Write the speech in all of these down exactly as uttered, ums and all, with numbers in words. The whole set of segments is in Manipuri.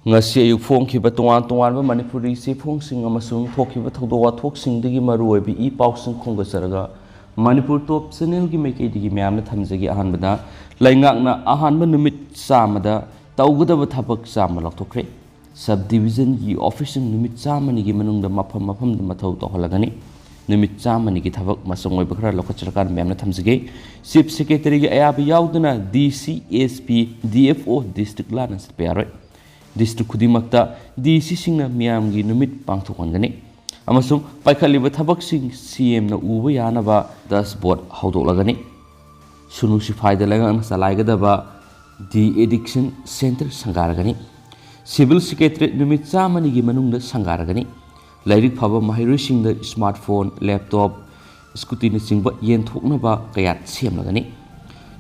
ꯉꯁꯤ ꯑꯌꯨꯛ ꯐꯣꯡꯈꯤꯕ ꯇꯣꯉꯥꯟ ꯇꯣꯉꯥꯟꯕ ꯃꯅꯤꯄꯨꯔꯤ ꯆꯦꯐꯣꯡꯁꯤꯡ ꯑꯃꯁꯨꯡ ꯊꯣꯛꯈꯤꯕ ꯊꯧꯗꯣꯛ ꯋꯥꯊꯣꯛꯁꯤꯡꯗꯒꯤ ꯃꯔꯨꯑꯣꯏꯕ ꯏ ꯄꯥꯎꯁꯤꯡ ꯈꯣꯝꯒꯠꯆꯔꯒ, ꯃꯅꯤꯄꯨꯔ ꯇꯣꯞ ꯆꯦꯅꯦꯜꯒꯤ ꯃꯥꯏꯀꯩꯗꯒꯤ ꯃꯌꯥꯝꯅ ꯊꯝꯖꯒꯦ꯫ ꯑꯍꯥꯟꯕꯗ, ꯂꯩꯉꯥꯛꯅ ꯑꯍꯥꯟꯕ ꯅꯨꯃꯤꯠ ꯆꯥꯝꯃꯗ ꯇꯧꯒꯗꯕ ꯊꯕꯛ ꯆꯥꯝꯃ ꯂꯥꯎꯊꯣꯛꯈ꯭ꯔꯦ꯫ ꯁꯕ ꯗꯤꯕꯤꯖꯟꯒꯤ ꯑꯣꯐꯤꯁꯁꯤꯡ ꯅꯨꯃꯤꯠ ꯆꯥꯝꯃꯅꯤꯒꯤ ꯃꯅꯨꯡꯗ ꯃꯐꯝ ꯃꯐꯝꯗ ꯃꯊꯧ ꯇꯧꯍꯜꯂꯒꯅꯤ꯫ ꯅꯨꯃꯤꯠ ꯆꯥꯝꯃꯅꯤꯒꯤ ꯊꯕꯛ ꯃꯆꯪ ꯑꯣꯏꯕ ꯈꯔ ꯂꯧꯈꯠꯆꯔꯀꯥꯟꯗ ꯃꯌꯥꯝꯅ ꯊꯝꯖꯒꯦ꯫ ꯆꯤꯐ ꯁꯦꯀ꯭ꯔꯦꯇꯔꯤꯒꯤ ꯑꯌꯥꯕ ꯌꯥꯎꯗꯅ ꯗꯤ ꯁꯤ, S P, D F O district ꯂꯥꯟꯅ ꯆꯠꯄ ꯌꯥꯔꯣꯏ꯫ ꯗꯤꯁꯇ꯭ꯔꯤꯛ ꯈꯨꯗꯤꯡꯃꯛꯇ ꯗꯤ ꯁꯤꯁꯤꯡꯅ ꯃꯤꯌꯥꯝꯒꯤ ꯅꯨꯃꯤꯠ ꯄꯥꯡꯊꯣꯛꯍꯟꯒꯅꯤ ꯑꯃꯁꯨꯡ ꯄꯥꯏꯈꯠꯂꯤꯕ ꯊꯕꯛꯁꯤꯡ ꯁꯤ ꯑꯦꯝꯅ ꯎꯕ ꯌꯥꯅꯕ ꯗꯦꯁꯕꯣꯔꯗ ꯍꯧꯗꯣꯛꯂꯒꯅꯤ꯫ ꯁꯨꯅꯨ ꯁꯤꯐꯥꯏꯗ ꯂꯩꯉꯥꯛꯅ ꯆꯂꯥꯏꯒꯗꯕ ꯗꯤ ꯑꯦꯗꯤꯛꯁꯟ ꯁꯦꯟꯇꯔ ꯁꯪꯒꯥꯔꯒꯅꯤ꯫ ꯁꯤꯚꯤꯜ ꯁꯦꯀ꯭ꯔꯦꯇꯔꯤ ꯅꯨꯃꯤꯠ ꯆꯥꯝꯃꯅꯤꯒꯤ ꯃꯅꯨꯡꯗ ꯁꯪꯒꯥꯔꯒꯅꯤ꯫ ꯂꯥꯏꯔꯤꯛ ꯐꯕ ꯃꯍꯩꯔꯣꯏꯁꯤꯡꯗ ꯁ꯭ꯃꯥꯔꯠ ꯐꯣꯟ, ꯂꯦꯞꯇꯣꯞ, ꯁ꯭ꯀꯨꯇꯤꯅꯆꯤꯡꯕ ꯌꯦꯟꯊꯣꯛꯅꯕ ꯀꯌꯥꯠ ꯁꯦꯝꯂꯒꯅꯤ꯫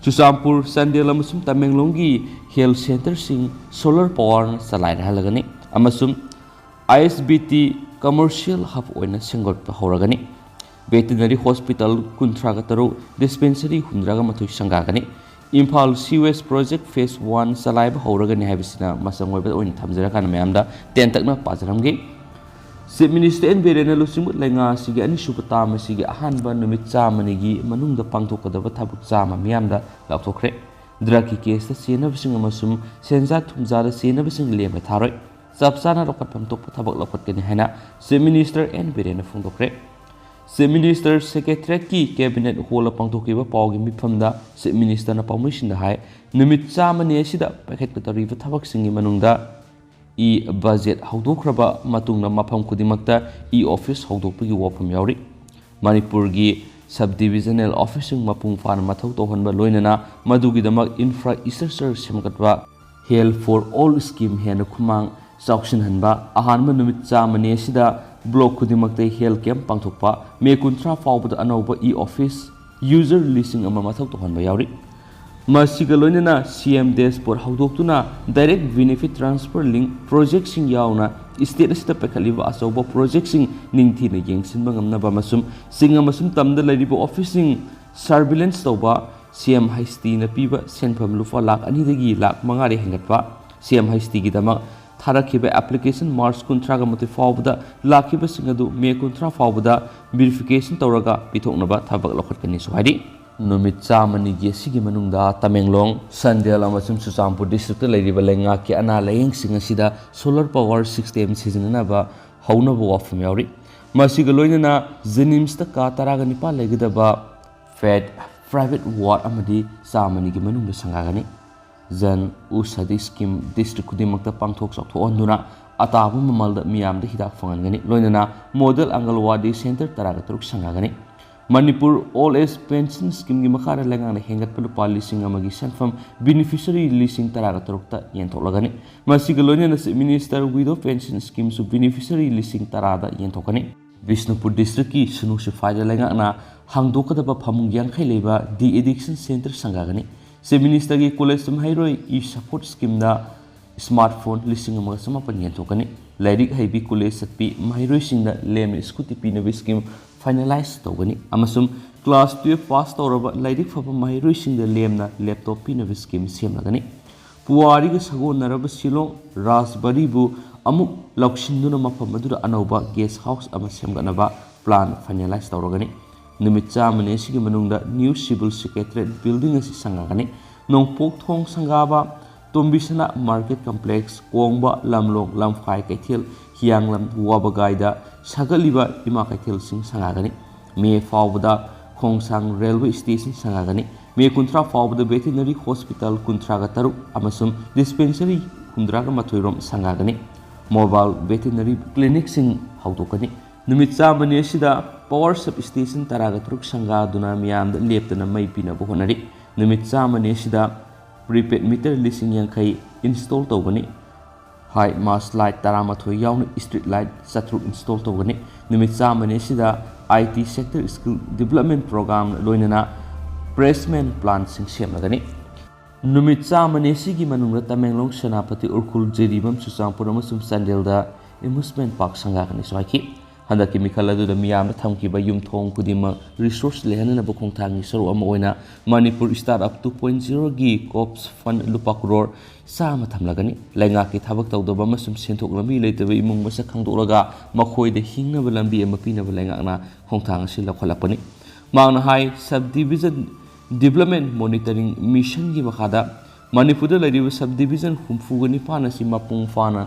ꯆꯨꯔꯆꯥꯟꯄꯨꯔ, ꯆꯥꯟꯗꯦꯜ ꯑꯃꯁꯨꯡ ꯇꯃꯦꯡꯂꯣꯡꯒꯤ ꯍꯦꯜꯊ ꯁꯦꯟꯇꯔꯁꯤꯡ ꯁꯣꯂꯔ ꯄꯥꯋꯔꯅ ꯆꯂꯥꯏꯍꯜꯂꯒꯅꯤ ꯑꯃꯁꯨꯡ ꯑꯥꯏ ꯑꯦꯁ ꯕꯤ ꯇꯤ ꯀꯃꯔꯁꯤꯌꯦꯜ ꯍꯕ ꯑꯣꯏꯅ ꯁꯦꯝꯒꯠꯄ ꯍꯧꯔꯒꯅꯤ꯫ ꯚꯦꯇꯤꯅꯔꯤ ꯍꯣꯁꯄꯤꯇꯥꯜ ꯀꯨꯟꯊ꯭ꯔꯥꯒ ꯇꯔꯨꯛ, ꯗꯤꯁꯄꯦꯟꯁꯔꯤ ꯍꯨꯝꯗ꯭ꯔꯥꯒ ꯃꯥꯊꯣꯏ ꯁꯪꯒꯥꯒꯅꯤ꯫ Imphal sewage project phase one ꯆꯂꯥꯏꯕ ꯍꯧꯔꯒꯅꯤ ꯍꯥꯏꯕꯁꯤꯅ ꯃꯆꯪ ꯑꯣꯏꯕ ꯑꯣꯏꯅ ꯊꯝꯖꯔꯀꯥꯟꯗ ꯃꯌꯥꯝꯗ ꯇꯦꯟꯇꯛꯅ ꯄꯥꯖꯔꯝꯒꯦ꯫ ꯆꯤꯐ ꯃꯤꯅꯤꯁꯇꯔ ꯑꯦꯟ ꯕꯤꯔꯦꯟꯅ ꯂꯨꯆꯤꯡꯕ ꯂꯩꯉꯥꯛ ꯑꯁꯤꯒꯤ ꯑꯅꯤꯁꯨꯕ ꯇꯥꯝ ꯑꯁꯤꯒꯤ ꯑꯍꯥꯟꯕ ꯅꯨꯃꯤꯠ ꯆꯥꯝꯃꯅꯤꯒꯤ ꯃꯅꯨꯡꯗ ꯄꯥꯡꯊꯣꯛꯀꯗꯕ ꯊꯕꯛ ꯆꯥꯝꯃ ꯃꯤꯌꯥꯝꯗ ꯂꯥꯎꯊꯣꯛꯈ꯭ꯔꯦ꯫ ꯗ꯭ꯔꯒꯀꯤ ꯀꯦꯁꯇ ꯆꯦꯟꯅꯕꯁꯤꯡ ꯑꯃꯁꯨꯡ ꯁꯦꯟꯖꯥ ꯊꯨꯝꯖꯥꯗ ꯆꯦꯟꯅꯕꯁꯤꯡ ꯂꯦꯝꯅ ꯊꯥꯔꯣꯏ꯫ ꯆꯞ ꯆꯥꯅ ꯂꯧꯈꯠꯐꯝ ꯊꯣꯛꯄ ꯊꯕꯛ ꯂꯧꯈꯠꯀꯅꯤ ꯍꯥꯏꯅ ꯆꯤꯐ ꯃꯤꯅꯤꯁꯇꯔ ꯑꯦꯟ ꯕꯤꯔꯦꯟꯅ ꯐꯣꯡꯗꯣꯛꯈ꯭ꯔꯦ꯫ ꯆꯤꯐ ꯃꯤꯅꯤꯁꯇꯔ ꯁꯦꯀ꯭ꯔꯦꯇꯔꯤꯌꯦꯠꯀꯤ ꯀꯦꯕꯤꯅꯦꯠ ꯍꯣꯜꯗ ꯄꯥꯡꯊꯣꯛꯈꯤꯕ ꯄꯥꯎꯒꯤ ꯃꯤꯐꯝꯗ ꯆꯤꯐ ꯃꯤꯅꯤꯁꯇꯔꯅ ꯄꯥꯎꯃꯤꯁꯤꯡꯗ ꯍꯥꯏ, ꯅꯨꯃꯤꯠ ꯆꯥꯝꯃꯅꯤ ꯑꯁꯤꯗ ꯄꯥꯏꯈꯠꯀꯗꯧꯔꯤꯕ ꯊꯕꯛꯁꯤꯡꯒꯤ ꯃꯅꯨꯡꯗ ꯏ ꯕꯖꯦꯠ ꯍꯧꯗꯣꯛꯈ꯭ꯔꯕ ꯃꯇꯨꯡꯗ ꯃꯐꯝ ꯈꯨꯗꯤꯡꯃꯛꯇ ꯏ ꯑꯣꯐꯤꯁ ꯍꯧꯗꯣꯛꯄꯒꯤ ꯋꯥꯐꯝ ꯌꯥꯎꯔꯤ꯫ ꯃꯅꯤꯄꯨꯔꯒꯤ ꯁꯕ ꯗꯤꯕꯤꯖꯅꯦꯜ ꯑꯣꯐꯤꯁꯁꯤꯡ ꯃꯄꯨꯡ ꯐꯥꯅ ꯃꯊꯧ ꯇꯧꯍꯟꯕ, ꯂꯣꯏꯅꯅ ꯃꯗꯨꯒꯤꯗꯃꯛ ꯏꯟꯐ꯭ꯔꯥ ꯏꯁꯇ꯭ꯔꯛꯆꯔ ꯁꯦꯝꯒꯠꯄ, ꯍꯦꯜꯊ ꯐꯣꯔ ꯑꯣꯜ ꯁ꯭ꯀꯤꯝ ꯍꯦꯟꯅ ꯈꯨꯃꯥꯡ ꯆꯥꯎꯁꯤꯟꯍꯟꯕ, ꯑꯍꯥꯟꯕ ꯅꯨꯃꯤꯠ ꯆꯥꯝꯃꯅꯤ ꯑꯁꯤꯗ ꯕ꯭ꯂꯣꯛ ꯈꯨꯗꯤꯡꯃꯛꯇ ꯍꯦꯜꯊ ꯀꯦꯝꯞ ꯄꯥꯡꯊꯣꯛꯄ, ꯃꯦ ꯀꯨꯟꯊ꯭ꯔꯥ ꯐꯥꯎꯕꯗ ꯑꯅꯧꯕ ꯏ ꯑꯣꯐꯤꯁ ꯌꯨꯖꯔ ꯂꯤꯁꯤꯡ ꯑꯃ ꯃꯊꯧ ꯇꯧꯍꯟꯕ ꯌꯥꯎꯔꯤ꯫ ꯃꯁꯤꯒ ꯂꯣꯏꯅꯅ ꯁꯤ ꯑꯦꯝ ꯗꯦꯁꯕꯣꯔꯗ ꯍꯧꯗꯣꯛꯇꯨꯅ ꯗꯥꯏꯔꯦꯛ ꯕꯦꯅꯤꯐꯤꯠ ꯇ꯭ꯔꯥꯟꯁꯐꯔ ꯂꯤꯡ ꯄ꯭ꯔꯣꯖꯦꯛꯁꯤꯡ ꯌꯥꯎꯅ ꯁ꯭ꯇꯦꯠ ꯑꯁꯤꯗ ꯄꯥꯏꯈꯠꯂꯤꯕ ꯑꯆꯧꯕ ꯄ꯭ꯔꯣꯖꯦꯛꯁꯤꯡ ꯅꯤꯡꯊꯤꯅ ꯌꯦꯡꯁꯤꯟꯕ ꯉꯝꯅꯕ ꯑꯃꯁꯨꯡ ꯆꯤꯡ ꯑꯃꯁꯨꯡ ꯇꯝꯗ ꯂꯩꯔꯤꯕ ꯑꯣꯐꯤꯁꯁꯤꯡ ꯁꯔꯚꯤꯂꯦꯟꯁ ꯇꯧꯕ, ꯁꯤ ꯑꯦꯝ ꯍꯩꯁꯇꯤꯅ ꯄꯤꯕ ꯁꯦꯟꯐꯝ ꯂꯨꯄꯥ ꯂꯥꯈ ꯑꯅꯤꯗꯒꯤ ꯂꯥꯈ ꯃꯉꯥꯗ ꯍꯦꯟꯒꯠꯄ, ꯁꯤ ꯑꯦꯝ ꯍꯩꯁꯇꯤꯒꯤꯗꯃꯛ ꯊꯥꯔꯛꯈꯤꯕ application March ꯀꯨꯟꯊ꯭ꯔꯥꯒ ꯃꯥꯊꯣꯏ ꯐꯥꯎꯕꯗ ꯂꯥꯛꯈꯤꯕꯁꯤꯡ ꯑꯗꯨ May ꯀꯨꯟꯊ꯭ꯔꯥ ꯐꯥꯎꯕꯗ verification ꯇꯧꯔꯒ ꯄꯤꯊꯣꯛꯅꯕ ꯊꯕꯛ ꯂꯧꯈꯠꯀꯅꯤꯁꯨ ꯍꯥꯏꯔꯤ꯫ ꯅꯨꯃꯤꯠ ꯆꯥꯝꯃꯅꯤꯒꯤ ꯑꯁꯤꯒꯤ ꯃꯅꯨꯡꯗ ꯇꯃꯦꯡꯂꯣꯡ, ꯆꯥꯟꯗꯦꯜ ꯑꯃꯁꯨꯡ ꯆꯨꯔꯆꯥꯟꯄꯨꯔ districtꯇ ꯂꯩꯔꯤꯕ ꯂꯩꯉꯥꯛꯀꯤ ꯑꯅꯥ ꯂꯥꯌꯦꯡꯁꯤꯡ ꯑꯁꯤꯗ solar power system ꯁꯤꯖꯤꯟꯅꯅꯕ ꯍꯧꯅꯕ ꯋꯥꯐꯝ ꯌꯥꯎꯔꯤ꯫ ꯃꯁꯤꯒ ꯂꯣꯏꯅꯅ JNIMSꯇ ꯀꯥ ꯇꯔꯥꯒ ꯅꯤꯄꯥꯟ ꯂꯩꯒꯗꯕ paid private ward ꯑꯃꯗꯤ ꯆꯥꯝꯃꯅꯤꯒꯤ ꯃꯅꯨꯡꯗ ꯁꯪꯒꯥꯒꯅꯤ꯫ ꯖꯟ ꯑꯣꯁꯥꯙꯤ scheme district ꯈꯨꯗꯤꯡꯃꯛꯇ ꯄꯥꯡꯊꯣꯛ ꯆꯥꯎꯊꯣꯛꯍꯟꯗꯨꯅ ꯑꯇꯥꯕ ꯃꯃꯜꯗ ꯃꯤꯌꯥꯝꯗ ꯍꯤꯗꯥꯛ ꯐꯪꯍꯟꯒꯅꯤ꯫ ꯂꯣꯏꯅꯅ model ꯑꯪꯒꯜꯋꯥꯗꯤ center ꯇꯔꯥꯒ ꯇꯔꯨꯛ ꯁꯪꯒꯥꯒꯅꯤ꯫ ꯃꯅꯤꯄꯨꯔ Old Age Pension Schemeꯒꯤ ꯃꯈꯥꯗ ꯂꯩꯉꯥꯛꯅ ꯍꯦꯟꯒꯠꯄ ꯂꯨꯄꯥ ꯂꯤꯁꯤꯡ ꯑꯃꯒꯤ ꯁꯦꯟꯐꯝ beneficiary ꯂꯤꯁꯤꯡ ꯇꯔꯥꯒ ꯇꯔꯨꯛꯇ ꯌꯦꯟꯊꯣꯛꯂꯒꯅꯤ꯫ ꯃꯁꯤꯒ ꯂꯣꯏꯅꯅ Chief Minister Widow Pension Schemeꯁꯨ beneficiary ꯂꯤꯁꯤꯡ ꯇꯔꯥꯗ ꯌꯦꯟꯊꯣꯛꯀꯅꯤ꯫ ꯕꯤꯁꯅꯨꯄꯨꯔ districtꯀꯤ ꯁꯨꯅꯨ ꯁꯤꯐꯥꯏꯗ ꯂꯩꯉꯥꯛꯅ ꯍꯥꯡꯗꯣꯛꯀꯗꯕ ꯐꯃꯨꯡ ꯌꯥꯡꯈꯩ ꯂꯩꯕ de-addiction center ꯁꯪꯒꯥꯒꯅꯤ꯫ Chief Ministerꯒꯤ college ꯃꯍꯩꯔꯣꯏ e-support schemeꯗ smartphone ꯂꯤꯁꯤꯡ ꯑꯃꯒ ꯆꯃꯥꯄꯟ ꯌꯦꯟꯊꯣꯛꯀꯅꯤ꯫ ꯂꯥꯏꯔꯤꯛ ꯍꯩꯕꯤ college ꯆꯠꯄꯤ ꯃꯍꯩꯔꯣꯏꯁꯤꯡꯗ ꯂꯦꯝꯅ scooty ꯄꯤꯅꯕ scheme finalize ꯇꯧꯒꯅꯤ ꯑꯃꯁꯨꯡ class twelve pass ꯇꯧꯔꯕ ꯂꯥꯏꯔꯤꯛ ꯐꯕ ꯃꯍꯩꯔꯣꯏꯁꯤꯡꯗ ꯂꯦꯝꯅ laptop ꯄꯤꯅꯕ scheme ꯁꯦꯝꯂꯒꯅꯤ꯫ ꯄꯨꯋꯥꯔꯤꯒ ꯁꯥꯒꯣꯟꯅꯔꯕ ꯁꯤꯂꯣꯡ ꯔꯥꯖꯕꯥꯔꯤꯕꯨ ꯑꯃꯨꯛ ꯂꯧꯁꯤꯟꯗꯨꯅ ꯃꯐꯝ ꯑꯗꯨꯗ ꯑꯅꯧꯕ guest house ꯑꯃ ꯁꯦꯝꯒꯠꯅꯕ plan finalize ꯇꯧꯔꯒꯅꯤ꯫ ꯅꯨꯃꯤꯠ ꯆꯥꯝꯃꯅꯤ ꯑꯁꯤꯒꯤ ꯃꯅꯨꯡꯗ new civil secretariat building ꯑꯁꯤ ꯁꯪꯒꯥꯒꯅꯤ꯫ ꯅꯣꯡꯄꯣꯛ ꯊꯣꯡ ꯁꯪꯒꯥꯕ, ꯇꯣꯝꯕꯤꯁꯅꯥ market complex, ꯀꯣꯡꯕ, ꯂꯝꯂꯣꯡ, ꯂꯝꯈꯥꯏ ꯀꯩꯊꯦꯜ, ꯍꯤꯌꯥꯡꯂꯝ, ꯋꯥꯕꯒꯥꯏꯗ ꯁꯥꯒꯠꯂꯤꯕ ꯏꯃꯥ ꯀꯩꯊꯦꯜꯁꯤꯡ ꯁꯪꯒꯥꯒꯅꯤ꯫ May ꯐꯥꯎꯕꯗ ꯈꯣꯡꯁꯥꯡ railway station ꯁꯪꯒꯥꯒꯅꯤ꯫ May ꯀꯨꯟꯊ꯭ꯔꯥ ꯐꯥꯎꯕꯗ veterinary hospital ꯀꯨꯟꯊ꯭ꯔꯥꯒ ꯇꯔꯨꯛ ꯑꯃꯁꯨꯡ dispensary ꯍꯨꯝꯗ꯭ꯔꯥꯒ ꯃꯥꯊꯣꯏ ꯔꯣꯝ ꯁꯪꯒꯥꯒꯅꯤ꯫ Mobile veterinary clinicꯁꯤꯡ ꯍꯧꯗꯣꯛꯀꯅꯤ꯫ ꯅꯨꯃꯤꯠ ꯆꯥꯝꯃꯅꯤ ꯑꯁꯤꯗ power substation ꯇꯔꯥꯒ ꯇꯔꯨꯛ ꯁꯪꯒꯥꯗꯨꯅ ꯃꯤꯌꯥꯝꯗ ꯂꯦꯞꯇꯅ ꯃꯩ ꯄꯤꯅꯕ ꯍꯣꯠꯅꯔꯤ꯫ ꯅꯨꯃꯤꯠ ꯆꯥꯝꯃꯅꯤ ꯑꯁꯤꯗ prepaid meter ꯂꯤꯁꯤꯡ ꯌꯥꯡꯈꯩ install ꯇꯧꯒꯅꯤ꯫ High mast light ꯇꯔꯥꯃꯥꯊꯣꯏ ꯌꯥꯎꯅ street light ꯆꯥꯇ꯭ꯔꯨꯛ install ꯇꯧꯒꯅꯤ꯫ ꯅꯨꯃꯤꯠ ꯆꯥꯝꯃꯅꯤ ꯑꯁꯤꯗ I T sector skill development program ꯂꯣꯏꯅꯅ placement planꯁꯤꯡ ꯁꯦꯝꯂꯒꯅꯤ꯫ ꯅꯨꯃꯤꯠ ꯆꯥꯝꯃꯅꯤ ꯑꯁꯤꯒꯤ ꯃꯅꯨꯡꯗ ꯇꯃꯦꯡꯂꯣꯡ, ꯁꯦꯅꯥꯄꯇꯤ, ꯎꯈ꯭ꯔꯨꯜ, ꯖꯤꯔꯤꯕꯥꯝ, ꯆꯨꯔꯆꯥꯟꯄꯨꯔ ꯑꯃꯁꯨꯡ ꯆꯥꯟꯗꯦꯜꯗ amusement park ꯁꯪꯒꯥꯒꯅꯤꯁꯨ ꯍꯥꯏꯈꯤ꯫ ꯍꯟꯗꯛꯀꯤ ꯃꯤꯈꯜ ꯑꯗꯨꯗ ꯃꯤꯌꯥꯝꯅ ꯊꯝꯈꯤꯕ ꯌꯨꯝꯊꯣꯡ ꯈꯨꯗꯤꯡꯃꯛ ꯔꯤꯁꯣꯔꯁ ꯂꯩꯍꯟꯅꯅꯕ ꯈꯣꯡꯊꯥꯡꯒꯤ ꯁꯔꯨꯛ ꯑꯃ ꯑꯣꯏꯅ Manipur start up two point ꯖꯤꯔꯣꯒꯤ ꯀꯣꯞꯁ ꯐꯟ ꯂꯨꯄꯥ ꯀ꯭ꯔꯣꯔ ꯆꯥꯝꯃ ꯊꯝꯂꯒꯅꯤ꯫ ꯂꯩꯉꯥꯛꯀꯤ ꯊꯕꯛ ꯇꯧꯗꯕ ꯑꯃꯁꯨꯡ ꯁꯦꯟꯊꯣꯛ ꯂꯝꯕꯤ ꯂꯩꯇꯕ ꯏꯃꯨꯡ ꯃꯁꯛ ꯈꯪꯗꯣꯛꯂꯒ ꯃꯈꯣꯏꯗ ꯍꯤꯡꯅꯕ ꯂꯝꯕꯤ ꯑꯃ ꯄꯤꯅꯕ ꯂꯩꯉꯥꯛꯅ ꯈꯣꯡꯊꯥꯡ ꯑꯁꯤ ꯂꯧꯈꯠꯂꯛꯄꯅꯤ꯫ ꯃꯍꯥꯛꯅ ꯍꯥꯏ, Subdivision Development Monitoring Missionꯒꯤ ꯃꯈꯥꯗ ꯃꯅꯤꯄꯨꯔꯗ ꯂꯩꯔꯤꯕ subdivision ꯍꯨꯝꯐꯨꯒ ꯅꯤꯄꯥꯟ ꯑꯁꯤ ꯃꯄꯨꯡ ꯐꯥꯅ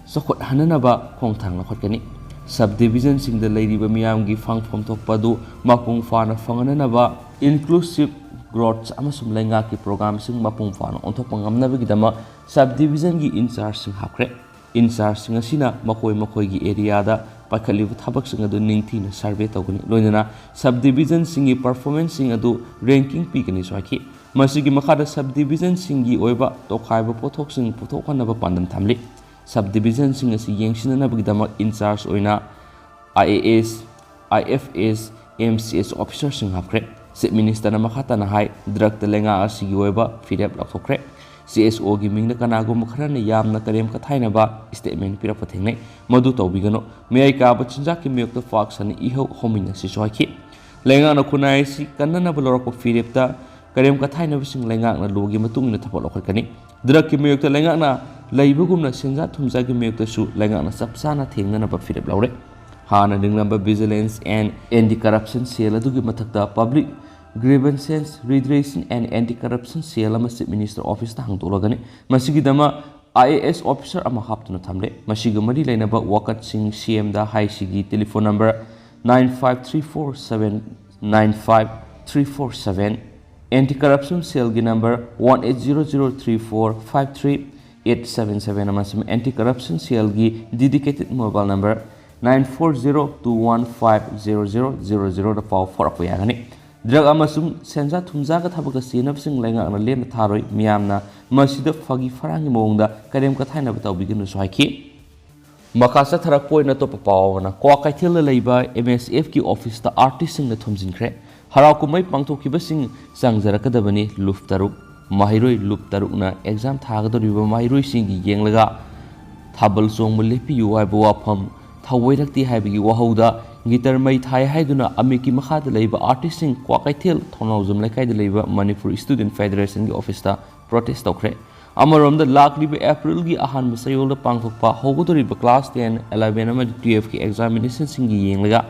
ꯆꯥꯎꯈꯠꯍꯟꯅꯅꯕ ꯈꯣꯡꯊꯥꯡ ꯂꯧꯈꯠꯀꯅꯤ꯫ Subdivisionꯁꯤꯡꯗ ꯂꯩꯔꯤꯕ ꯃꯤꯌꯥꯝꯒꯤ ꯐꯪꯐꯝ ꯊꯣꯛꯄ ꯑꯗꯨ ꯃꯄꯨꯡ ꯐꯥꯅ ꯐꯪꯍꯟꯅꯅꯕ, inclusive growth ꯑꯃꯁꯨꯡ ꯂꯩꯉꯥꯛꯀꯤ programꯁꯤꯡ ꯃꯄꯨꯡ ꯐꯥꯅ ꯑꯣꯟꯊꯣꯛꯄ ꯉꯝꯅꯕꯒꯤꯗꯃꯛ subdivisionꯒꯤ in chargeꯁꯤꯡ ꯍꯥꯞꯈ꯭ꯔꯦ꯫ In chargeꯁꯤꯡ ꯑꯁꯤꯅ ꯃꯈꯣꯏ ꯃꯈꯣꯏꯒꯤ areaꯗ ꯄꯥꯏꯈꯠꯂꯤꯕ ꯊꯕꯛꯁꯤꯡ ꯑꯗꯨ ꯅꯤꯡꯊꯤꯅ survey ꯇꯧꯒꯅꯤ, ꯂꯣꯏꯅꯅ subdivisionꯁꯤꯡꯒꯤ performanceꯁꯤꯡ ꯑꯗꯨ ranking ꯄꯤꯒꯅꯤꯁꯨ ꯍꯥꯏꯈꯤ꯫ ꯃꯁꯤꯒꯤ ꯃꯈꯥꯗ subdivisionꯁꯤꯡꯒꯤ ꯑꯣꯏꯕ ꯇꯣꯈꯥꯏꯕ ꯄꯣꯠꯊꯣꯛꯁꯤꯡ ꯄꯨꯊꯣꯛꯍꯟꯅꯕ ꯄꯥꯟꯗꯝ ꯊꯝꯂꯤ꯫ Subdivisionꯁꯤꯡ ꯑꯁꯤ ꯌꯦꯡꯁꯤꯟꯅꯅꯕꯒꯤꯗꯃꯛ in charge ꯑꯣꯏꯅ IAS, IFS, MCS officerꯁꯤꯡ ꯍꯥꯞꯈ꯭ꯔꯦ꯫ Chief Ministerꯅ ꯃꯈꯥ ꯇꯥꯅ ꯍꯥꯏ, drugꯇ ꯂꯩꯉꯥꯛ ꯑꯁꯤꯒꯤ ꯑꯣꯏꯕ ꯐꯤꯔꯦꯞ ꯂꯥꯎꯊꯣꯛꯈ꯭ꯔꯦ꯫ CSOꯒꯤ ꯃꯤꯡꯗ ꯀꯅꯥꯒꯨꯝꯕ ꯈꯔꯅ ꯌꯥꯝꯅ ꯀꯔꯦꯝ ꯀꯊꯥꯏꯅꯕ statement ꯄꯤꯔꯛꯄ ꯊꯦꯡꯅꯩ꯫ ꯃꯗꯨ ꯇꯧꯕꯤꯒꯅꯨ꯫ ꯃꯌꯥꯏ ꯀꯥꯕ ꯆꯤꯟꯖꯥꯛꯀꯤ ꯃꯥꯌꯣꯛꯇ ꯐꯥꯛ ꯁꯟꯅ ꯏꯍꯧ ꯍꯧꯃꯤꯟꯅꯁꯤꯁꯨ ꯍꯥꯏꯈꯤ꯫ ꯂꯩꯉꯥꯛꯅ ꯈꯨꯟꯅꯥꯏ ꯑꯁꯤ ꯀꯟꯅꯅꯕ ꯂꯧꯔꯛꯄ ꯐꯤꯔꯦꯞꯇ ꯀꯔꯦꯝ ꯀꯊꯥꯏꯅꯕꯁꯤꯡ ꯂꯩꯉꯥꯛꯅ ꯂꯣꯒꯤ ꯃꯇꯨꯡ ꯏꯟꯅ ꯊꯕꯛ ꯂꯧꯈꯠꯀꯅꯤ꯫ Drugꯀꯤ ꯃꯥꯌꯣꯛꯇ ꯂꯩꯉꯥꯛꯅ ꯂꯩꯕꯒꯨꯝꯅ ꯁꯦꯟꯖꯥ ꯊꯨꯝꯖꯥꯒꯤ ꯃꯥꯌꯣꯛꯇꯁꯨ ꯂꯩꯉꯥꯛꯅ ꯆꯞ ꯆꯥꯅ ꯊꯦꯡꯅꯅꯕ ꯐꯤꯔꯦꯞ ꯂꯧꯔꯦ꯫ ꯍꯥꯟꯅ ꯂꯤꯡꯂꯝꯕ Vigilance and Anti-Corruption Cell ꯑꯗꯨꯒꯤ ꯃꯊꯛꯇ Public Grievances Redressal and Anti-Corruption Cell ꯑꯃ Chief Minister Officeꯇ ꯍꯥꯡꯗꯣꯛꯂꯒꯅꯤ꯫ ꯃꯁꯤꯒꯤꯗꯃꯛ IAS officer ꯑꯃ ꯍꯥꯞꯇꯨꯅ ꯊꯝꯂꯦ꯫ ꯃꯁꯤꯒ ꯃꯔꯤ ꯂꯩꯅꯕ ꯋꯥꯀꯠꯁꯤꯡ CMꯗ ꯍꯥꯏꯁꯤꯒꯤ telephone number nine five three four seven nine five three four seven, Anti-Corruption Cellꯒꯤ number one eight zero zero three four five three eight seven seven ꯑꯃꯁꯨꯡ Anti-Corruption Cellꯒꯤ dedicated mobile number nine four zero two one five zero zero zero zeroꯗ ꯄꯥꯎ ꯐꯥꯎꯔꯛꯄ ꯌꯥꯒꯅꯤ꯫ Drug ꯑꯃꯁꯨꯡ ꯁꯦꯟꯖꯥ ꯊꯨꯝꯖꯥꯒ ꯊꯕꯛꯇ ꯆꯦꯟꯅꯕꯁꯤꯡ ꯂꯩꯉꯥꯛꯅ ꯂꯦꯝꯅ ꯊꯥꯔꯣꯏ꯫ ꯃꯤꯌꯥꯝꯅ ꯃꯁꯤꯗ ꯐꯥꯒꯤ ꯐꯔꯥꯡꯒꯤ ꯃꯑꯣꯡꯗ ꯀꯔꯦꯝ ꯀꯊꯥꯏꯅꯕ ꯇꯧꯕꯤꯒꯅꯨꯁꯨ ꯍꯥꯏꯈꯤ꯫ ꯃꯈꯥ ꯆꯠꯊꯔꯛꯄ ꯑꯣꯏꯅ ꯑꯇꯣꯞꯄ ꯄꯥꯎ ꯑꯃꯅ ꯀ꯭ꯋꯥꯀꯩꯊꯦꯜꯗ ꯂꯩꯕ MSFꯀꯤ officeꯇ artistꯁꯤꯡꯅ ꯊꯣꯝꯖꯤꯟꯈ꯭ꯔꯦ꯫ ꯍꯔꯥꯎ ꯀꯨꯝꯍꯩ ꯄꯥꯡꯊꯣꯛꯈꯤꯕꯁꯤꯡ ꯆꯪꯖꯔꯛꯀꯗꯕꯅꯤ꯫ ꯂꯨꯞ ꯇꯔꯨꯛ, ꯃꯍꯩꯔꯣꯏ ꯂꯨꯞ ꯇꯔꯨꯛꯅ exam ꯊꯥꯒꯗꯧꯔꯤꯕ ꯃꯍꯩꯔꯣꯏꯁꯤꯡꯒꯤ ꯌꯦꯡꯂꯒ ꯊꯥꯕꯜ ꯆꯣꯡꯕ ꯂꯦꯞꯄꯤꯌꯨ ꯍꯥꯏꯕ ꯋꯥꯐꯝ ꯊꯧꯑꯣꯏꯔꯛꯇꯦ ꯍꯥꯏꯕꯒꯤ ꯋꯥꯍꯧꯗ ꯒꯤꯇꯔ ꯃꯩ ꯊꯥꯏ ꯍꯥꯏꯗꯨꯅ ꯑꯃꯤꯠꯀꯤ ꯃꯈꯥꯗ ꯂꯩꯕ ꯑꯥꯔꯇꯤꯁꯁꯤꯡ ꯀ꯭ꯋꯥꯀꯩꯊꯦꯜ ꯊꯣꯡꯅꯥꯎꯖꯝ ꯂꯩꯀꯥꯏꯗ ꯂꯩꯕ ꯃꯅꯤꯄꯨꯔ ꯁ꯭ꯇꯨꯗꯦꯟꯠ ꯐꯦꯗꯔꯦꯁꯟꯒꯤ ꯑꯣꯐꯤꯁꯇ ꯄ꯭ꯔꯣꯇꯦꯁ ꯇꯧꯈ꯭ꯔꯦ꯫ ꯑꯃꯔꯣꯝꯗ ꯂꯥꯛꯂꯤꯕ ꯑꯦꯄ꯭ꯔꯤꯜꯒꯤ ꯑꯍꯥꯟꯕ ꯆꯌꯣꯜꯗ ꯄꯥꯡꯊꯣꯛꯄ ꯍꯧꯒꯗꯧꯔꯤꯕ ꯀ꯭ꯂꯥꯁ ꯇꯦꯟ, ꯑꯦꯂꯦꯚꯦꯟ ꯑꯃꯗꯤ ꯇꯨꯌꯦꯜꯐꯀꯤ ꯑꯦꯛꯖꯥꯃꯤꯅꯦꯁꯟꯁꯤꯡꯒꯤ ꯌꯦꯡꯂꯒ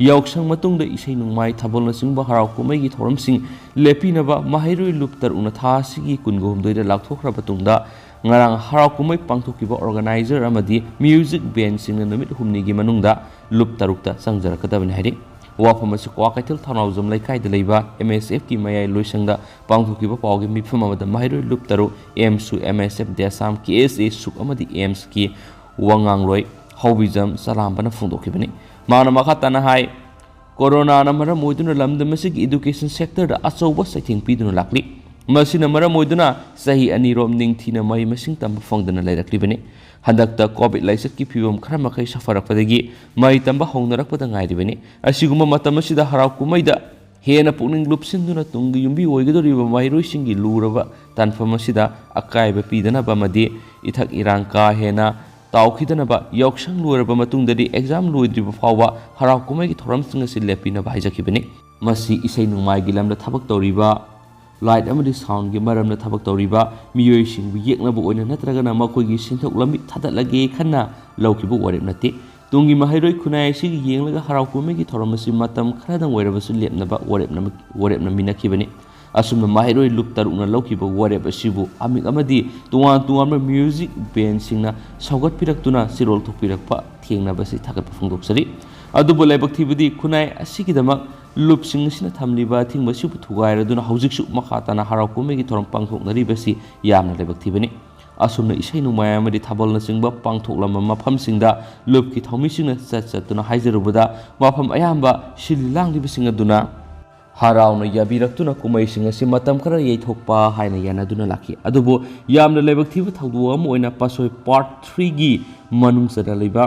ꯌꯥꯎꯁꯪ ꯃꯇꯨꯡꯗ ꯏꯁꯩ ꯅꯣꯡꯃꯥꯏ, ꯊꯥꯕꯜꯅꯆꯤꯡꯕ ꯍꯔꯥꯎ ꯀꯨꯝꯍꯩꯒꯤ ꯊꯧꯔꯝꯁꯤꯡ ꯂꯦꯞꯄꯤꯅꯕ ꯃꯍꯩꯔꯣꯏ ꯂꯨꯞ ꯇꯔꯨꯛꯅ ꯊꯥ ꯑꯁꯤꯒꯤ ꯀꯨꯟꯒ ꯍꯨꯝꯗꯣꯏꯗ ꯂꯥꯎꯊꯣꯛꯈ꯭ꯔꯕ ꯇꯨꯡꯗ ꯉꯔꯥꯡ ꯍꯔꯥꯎ ꯀꯨꯝꯍꯩ ꯄꯥꯡꯊꯣꯛꯈꯤꯕ ꯑꯣꯔꯒꯅꯥꯏꯖꯔ ꯑꯃꯗꯤ ꯃ꯭ꯌꯨꯖꯤꯛ ꯕꯦꯟꯁꯤꯡꯅ ꯅꯨꯃꯤꯠ ꯍꯨꯝꯅꯤꯒꯤ ꯃꯅꯨꯡꯗ ꯂꯨꯞ ꯇꯔꯨꯛꯇ ꯆꯪꯖꯔꯛꯀꯗꯕꯅꯤ ꯍꯥꯏꯔꯤ꯫ ꯋꯥꯐꯝ ꯑꯁꯤ ꯀ꯭ꯋꯥꯀꯩꯊꯦꯜ ꯊꯧꯅꯥꯎꯖꯝ ꯂꯩꯀꯥꯏꯗ ꯂꯩꯕ ꯑꯦꯝ ꯑꯦꯁ ꯑꯦꯐꯀꯤ ꯃꯌꯥꯏ ꯂꯣꯏꯁꯪꯗ ꯄꯥꯡꯊꯣꯛꯈꯤꯕ ꯄꯥꯎꯒꯤ ꯃꯤꯐꯝ ꯑꯃꯗ ꯃꯍꯩꯔꯣꯏ ꯂꯨꯞ ꯇꯔꯨꯛ, ꯑꯦꯝꯁꯨ, ꯑꯦꯝ ꯑꯦꯁ ꯑꯦꯐ, ꯗꯦꯁꯥꯝ, ꯀꯦ ꯑꯦꯁ ꯑꯦ ꯁꯨꯛ ꯑꯃꯗꯤ ꯑꯦꯝꯁꯀꯤ ꯋꯥꯉꯥꯡꯂꯣꯏ ꯍꯧꯕꯤꯖꯝ ꯆꯂꯥꯝꯕꯅ ꯐꯣꯡꯗꯣꯛꯈꯤꯕꯅꯤ꯫ ꯃꯥꯅ ꯃꯈꯥ ꯇꯥꯅ ꯍꯥꯏ, ꯀꯣꯔꯣꯅꯥꯅ ꯃꯔꯝ ꯑꯣꯏꯗꯨꯅ ꯂꯝꯗꯝ ꯑꯁꯤꯒꯤ ꯏꯗꯨꯀꯦꯁꯟ ꯁꯦꯛꯇꯔꯗ ꯑꯆꯧꯕ ꯆꯩꯊꯦꯡ ꯄꯤꯗꯨꯅ ꯂꯥꯛꯂꯤ꯫ ꯃꯁꯤꯅ ꯃꯔꯝ ꯑꯣꯏꯗꯨꯅ ꯆꯍꯤ ꯑꯅꯤꯔꯣꯝ ꯅꯤꯡꯊꯤꯅ ꯃꯍꯩ ꯃꯁꯤꯡ ꯇꯝꯕ ꯐꯪꯗꯅ ꯂꯩꯔꯛꯂꯤꯕꯅꯤ꯫ ꯍꯟꯗꯛꯇ ꯀꯣꯚꯤꯗ ꯂꯥꯏꯆꯠꯀꯤ ꯐꯤꯕꯝ ꯈꯔ ꯃꯈꯩ ꯁꯥꯐꯔꯛꯄꯗꯒꯤ ꯃꯍꯩ ꯇꯝꯕ ꯍꯧꯅꯔꯛꯄꯗ ꯉꯥꯏꯔꯤꯕꯅꯤ꯫ ꯑꯁꯤꯒꯨꯝꯕ ꯃꯇꯝ ꯑꯁꯤꯗ ꯍꯔꯥꯎ ꯀꯨꯝꯍꯩꯗ ꯍꯦꯟꯅ ꯄꯨꯛꯅꯤꯡ ꯂꯨꯞꯁꯤꯟꯗꯨꯅ ꯇꯨꯡꯒꯤ ꯌꯨꯝꯕꯤ ꯑꯣꯏꯒꯗꯧꯔꯤꯕ ꯃꯍꯩꯔꯣꯏꯁꯤꯡꯒꯤ ꯂꯨꯔꯕ ꯇꯥꯟꯐꯝ ꯑꯁꯤꯗ ꯑꯀꯥꯏꯕ ꯄꯤꯗꯅꯕ ꯑꯃꯗꯤ ꯏꯊꯛ ꯏꯔꯥꯡ ꯀꯥ ꯍꯦꯟꯅ ꯇꯥꯎꯈꯤꯗꯅꯕ, ꯌꯥꯎꯁꯪ ꯂꯣꯏꯔꯕ ꯃꯇꯨꯡꯗꯗꯤ ꯑꯦꯛꯖꯥꯝ ꯂꯣꯏꯗ꯭ꯔꯤꯕ ꯐꯥꯎꯕ ꯍꯔꯥꯎ ꯀꯨꯝꯍꯩꯒꯤ ꯊꯧꯔꯝꯁꯤꯡ ꯑꯁꯤ ꯂꯦꯞꯄꯤꯅꯕ ꯍꯥꯏꯖꯈꯤꯕꯅꯤ꯫ ꯃꯁꯤ ꯏꯁꯩ ꯅꯣꯡꯃꯥꯏꯒꯤ ꯂꯝꯗ ꯊꯕꯛ ꯇꯧꯔꯤꯕ, ꯂꯥꯏꯠ ꯑꯃꯗꯤ ꯁꯥꯎꯟꯒꯤ ꯃꯔꯝꯗ ꯊꯕꯛ ꯇꯧꯔꯤꯕ ꯃꯤꯑꯣꯏꯁꯤꯡꯕꯨ ꯌꯦꯛꯅꯕ ꯑꯣꯏꯅ ꯅꯠꯇ꯭ꯔꯒꯅ ꯃꯈꯣꯏꯒꯤ ꯁꯦꯟꯊꯣꯛ ꯂꯝꯕꯤ ꯊꯥꯗꯠꯂꯒꯦ ꯈꯟꯅ ꯂꯧꯈꯤꯕ ꯋꯥꯔꯦꯞ ꯅꯠꯇꯦ꯫ ꯇꯨꯡꯒꯤ ꯃꯍꯩꯔꯣꯏ ꯈꯨꯟꯅꯥꯏ ꯑꯁꯤꯒꯤ ꯌꯦꯡꯂꯒ ꯍꯔꯥꯎ ꯀꯨꯝꯍꯩꯒꯤ ꯊꯧꯔꯝ ꯑꯁꯤ ꯃꯇꯝ ꯈꯔꯗꯪ ꯑꯣꯏꯔꯕꯁꯨ ꯂꯦꯞꯅꯕ ꯋꯥꯔꯦꯞꯅ-, ꯋꯥꯔꯦꯞꯅꯃꯤꯟꯅꯈꯤꯕꯅꯤ꯫ ꯑꯁꯨꯝꯅ ꯃꯍꯩꯔꯣꯏ ꯂꯨꯞ ꯇꯔꯨꯛꯅ ꯂꯧꯈꯤꯕ ꯋꯥꯔꯦꯞ ꯑꯁꯤꯕꯨ ꯑꯃꯤꯛ ꯑꯃꯗꯤ ꯇꯣꯉꯥꯟ ꯇꯣꯉꯥꯟꯕ ꯃ꯭ꯌꯨꯖꯤꯛ ꯕꯦꯟꯁꯤꯡꯅ ꯁꯧꯒꯠꯄꯤꯔꯛꯇꯨꯅ ꯆꯤꯔꯣꯜ ꯊꯣꯛꯄꯤꯔꯛꯄ ꯊꯦꯡꯅꯕꯁꯤ ꯊꯥꯒꯠꯄ ꯐꯣꯡꯗꯣꯛꯆꯔꯤ꯫ ꯑꯗꯨꯕꯨ ꯂꯥꯏꯕꯛ ꯊꯤꯕꯗꯤ ꯈꯨꯟꯅꯥꯏ ꯑꯁꯤꯒꯤꯗꯃꯛ ꯂꯨꯞꯁꯤꯡ ꯑꯁꯤꯅ ꯊꯝꯂꯤꯕ ꯑꯊꯤꯡꯕ ꯑꯁꯤꯕꯨ ꯊꯨꯒꯥꯏꯔꯗꯨꯅ ꯍꯧꯖꯤꯛꯁꯨ ꯃꯈꯥ ꯇꯥꯅ ꯍꯔꯥꯎ ꯀꯨꯝꯍꯩꯒꯤ ꯊꯧꯔꯝ ꯄꯥꯡꯊꯣꯛꯅꯔꯤꯕꯁꯤ ꯌꯥꯝꯅ ꯂꯥꯏꯕꯛ ꯊꯤꯕꯅꯤ꯫ ꯑꯁꯨꯝꯅ ꯏꯁꯩ ꯅꯣꯡꯃꯥꯏ ꯑꯃꯗꯤ ꯊꯥꯕꯜꯅꯆꯤꯡꯕ ꯄꯥꯡꯊꯣꯛꯂꯝꯕ ꯃꯐꯝꯁꯤꯡꯗ ꯂꯨꯞꯀꯤ ꯊꯧꯃꯤꯁꯤꯡꯅ ꯆꯠ ꯆꯠꯇꯨꯅ ꯍꯥꯏꯖꯔꯨꯕꯗ ꯃꯐꯝ ꯑꯌꯥꯝꯕ ꯁꯤꯜꯂꯤ ꯂꯥꯡꯂꯤꯕꯁꯤꯡ ꯑꯗꯨꯅ ꯍꯔꯥꯎꯅ ꯌꯥꯕꯤꯔꯛꯇꯨꯅ ꯀꯨꯝꯍꯩꯁꯤꯡ ꯑꯁꯤ ꯃꯇꯝ ꯈꯔ ꯌꯩꯊꯣꯛꯄ ꯍꯥꯏꯅ ꯌꯥꯅꯗꯨꯅ ꯂꯥꯛꯈꯤ꯫ ꯑꯗꯨꯕꯨ ꯌꯥꯝꯅ ꯂꯥꯏꯕꯛ ꯊꯤꯕ ꯊꯧꯗꯣꯛ ꯑꯃ ꯑꯣꯏꯅ ꯄꯥꯠꯁꯣꯏ ꯄꯥꯔꯠ ꯊ꯭ꯔꯤꯒꯤ ꯃꯅꯨꯡ ꯆꯟꯅ ꯂꯩꯕ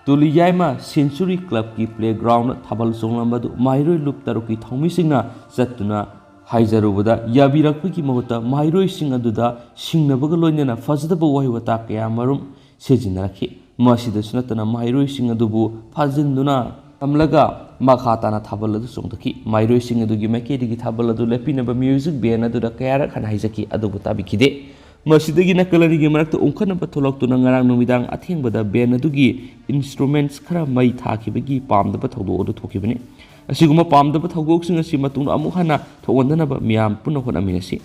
ꯇꯨꯂꯤ ꯌꯥꯏꯃ ꯁꯦꯟꯆꯨꯔꯤ ꯀ꯭ꯂꯕꯀꯤ ꯄ꯭ꯂꯦꯒ꯭ꯔꯥꯎꯟꯗ ꯊꯥꯕꯜ ꯆꯣꯡꯂꯝꯕꯗꯨ ꯃꯍꯩꯔꯣꯏ ꯂꯨꯞ ꯇꯔꯨꯛꯀꯤ ꯊꯧꯃꯤꯁꯤꯡꯅ ꯆꯠꯇꯨꯅ ꯍꯥꯏꯖꯔꯨꯕꯗ ꯌꯥꯕꯤꯔꯛꯄꯒꯤ ꯃꯍꯨꯠꯇ ꯃꯍꯩꯔꯣꯏꯁꯤꯡ ꯑꯗꯨꯗ ꯁꯤꯡꯅꯕꯒ ꯂꯣꯏꯅꯅ ꯐꯖꯗꯕ ꯋꯥꯍꯩ ꯋꯥꯇꯥ ꯀꯌꯥ ꯃꯔꯨꯝ ꯁꯤꯖꯤꯟꯅꯔꯛꯈꯤ꯫ ꯃꯁꯤꯗꯁꯨ ꯅꯠꯇꯅ ꯃꯍꯩꯔꯣꯏꯁꯤꯡ ꯑꯗꯨꯕꯨ ꯐꯥꯖꯤꯟꯗꯨꯅ ꯊꯝꯂꯒ ꯃꯈꯥ ꯇꯥꯅ ꯊꯥꯕꯜ ꯑꯗꯨ ꯆꯣꯡꯊꯈꯤ꯫ ꯃꯍꯩꯔꯣꯏꯁꯤꯡ ꯑꯗꯨꯒꯤ ꯃꯥꯏꯀꯩꯗꯒꯤ ꯊꯥꯕꯜ ꯑꯗꯨ ꯂꯦꯞꯄꯤꯅꯕ ꯃ꯭ꯌꯨꯖꯤꯛ ꯕꯦꯟ ꯑꯗꯨꯗ ꯀꯌꯥꯔꯛ ꯍꯟꯅ ꯍꯥꯏꯖꯈꯤ, ꯑꯗꯨꯕꯨ ꯇꯥꯕꯤꯈꯤꯗꯦ꯫ ꯃꯁꯤꯗꯒꯤ ꯅꯥꯀꯜ ꯑꯅꯤꯒꯤ ꯃꯔꯛꯇ ꯎꯪꯈꯠꯅꯕ ꯊꯣꯛꯂꯛꯇꯨꯅ ꯉꯔꯥꯡ ꯅꯨꯃꯤꯗꯥꯡ ꯑꯊꯦꯡꯕꯗ ꯕꯦꯟ ꯑꯗꯨꯒꯤ ꯏꯟꯁꯇ꯭ꯔꯨꯃꯦꯟꯠꯁ ꯈꯔ ꯃꯩ ꯊꯥꯈꯤꯕꯒꯤ ꯄꯥꯝꯗꯕ ꯊꯧꯗꯣꯛ ꯑꯗꯨ ꯊꯣꯛꯈꯤꯕꯅꯤ꯫ ꯑꯁꯤꯒꯨꯝꯕ ꯄꯥꯝꯗꯕ ꯊꯧꯗꯣꯛꯁꯤꯡ ꯑꯁꯤ ꯃꯇꯨꯡꯗ ꯑꯃꯨꯛ ꯍꯟꯅ ꯊꯣꯛꯍꯟꯗꯅꯕ ꯃꯤꯌꯥꯝ ꯄꯨꯟꯅ ꯍꯣꯠꯅꯃꯤꯟꯅꯁꯤ꯫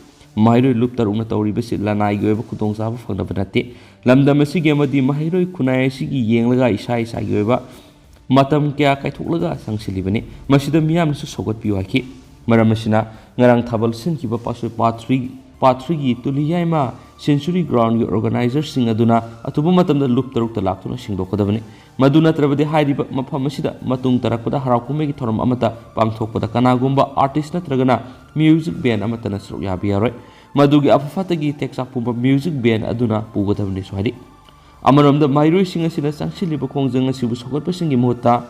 ꯃꯍꯩꯔꯣꯏ ꯂꯨꯞ ꯇꯔꯨꯛꯅ ꯇꯧꯔꯤꯕꯁꯤ ꯂꯅꯥꯏꯒꯤ ꯑꯣꯏꯕ ꯈꯨꯗꯣꯡꯆꯥꯕ ꯐꯪꯅꯕ ꯅꯠꯇꯦ꯫ ꯂꯝꯗꯝ ꯑꯁꯤꯒꯤ ꯑꯃꯗꯤ ꯃꯍꯩꯔꯣꯏ ꯈꯨꯟꯅꯥꯏ ꯑꯁꯤꯒꯤ ꯌꯦꯡꯂꯒ ꯏꯁꯥ ꯏꯁꯥꯒꯤ ꯑꯣꯏꯕ ꯃꯇꯝ ꯀꯌꯥ ꯀꯥꯏꯊꯣꯛꯂꯒ ꯆꯪꯁꯤꯜꯂꯤꯕꯅꯤ꯫ ꯃꯁꯤꯗ ꯃꯤꯌꯥꯝꯅꯁꯨ ꯁꯧꯒꯠꯄꯤꯌꯨ ꯍꯥꯏꯈꯤ꯫ ꯃꯔꯝ ꯑꯁꯤꯅ ꯉꯔꯥꯡ ꯊꯥꯕꯜ ꯁꯤꯟꯈꯤꯕ ꯄꯥꯁꯣꯏ ꯄꯥꯠ ꯊ꯭ꯔꯤ, ꯄꯥꯠ ꯊ꯭ꯔꯤꯒꯤ ꯇꯨꯂꯤꯌꯥꯏꯃ ꯁꯦꯟꯆꯨꯔꯤ ꯒ꯭ꯔꯥꯎꯟꯒꯤ ꯑꯣꯔꯒꯅꯥꯏꯖꯔꯁꯤꯡ ꯑꯗꯨꯅ ꯑꯊꯨꯕ ꯃꯇꯝꯗ ꯂꯨꯞ ꯇꯔꯨꯛꯇ ꯂꯥꯛꯇꯨꯅ ꯁꯦꯡꯗꯣꯛꯀꯗꯕꯅꯤ꯫ ꯃꯗꯨ ꯅꯠꯇ꯭ꯔꯕꯗꯤ ꯍꯥꯏꯔꯤꯕ ꯃꯐꯝ ꯑꯁꯤꯗ ꯃꯇꯨꯡ ꯇꯥꯔꯛꯄꯗ ꯍꯔꯥꯎ ꯀꯨꯝꯍꯩꯒꯤ ꯊꯧꯔꯝ ꯑꯃꯠꯇ ꯄꯥꯡꯊꯣꯛꯄꯗ ꯀꯅꯥꯒꯨꯝꯕ ꯑꯥꯔꯇꯤꯁ ꯅꯠꯇ꯭ꯔꯒꯅ ꯃ꯭ꯌꯨꯖꯤꯛ ꯕꯦꯟ ꯑꯃꯠꯇꯅ ꯁꯔꯨꯛ ꯌꯥꯕ ꯌꯥꯔꯣꯏ꯫ ꯃꯗꯨꯒꯤ ꯑꯐ ꯐꯠꯇꯒꯤ ꯇꯦꯛꯆꯥꯛ ꯄꯨꯝꯕ ꯃ꯭ꯌꯨꯖꯤꯛ ꯕꯦꯟ ꯑꯗꯨꯅ ꯄꯨꯒꯗꯕꯅꯤꯁꯨ ꯍꯥꯏꯔꯤ꯫ ꯑꯃꯔꯣꯝꯗ ꯃꯍꯩꯔꯣꯏꯁꯤꯡ ꯑꯁꯤꯅ ꯆꯪꯁꯤꯜꯂꯤꯕ ꯈꯣꯡꯖꯪ ꯑꯁꯤꯕꯨ ꯁꯧꯒꯠꯄꯁꯤꯡꯒꯤ ꯃꯍꯨꯠꯇ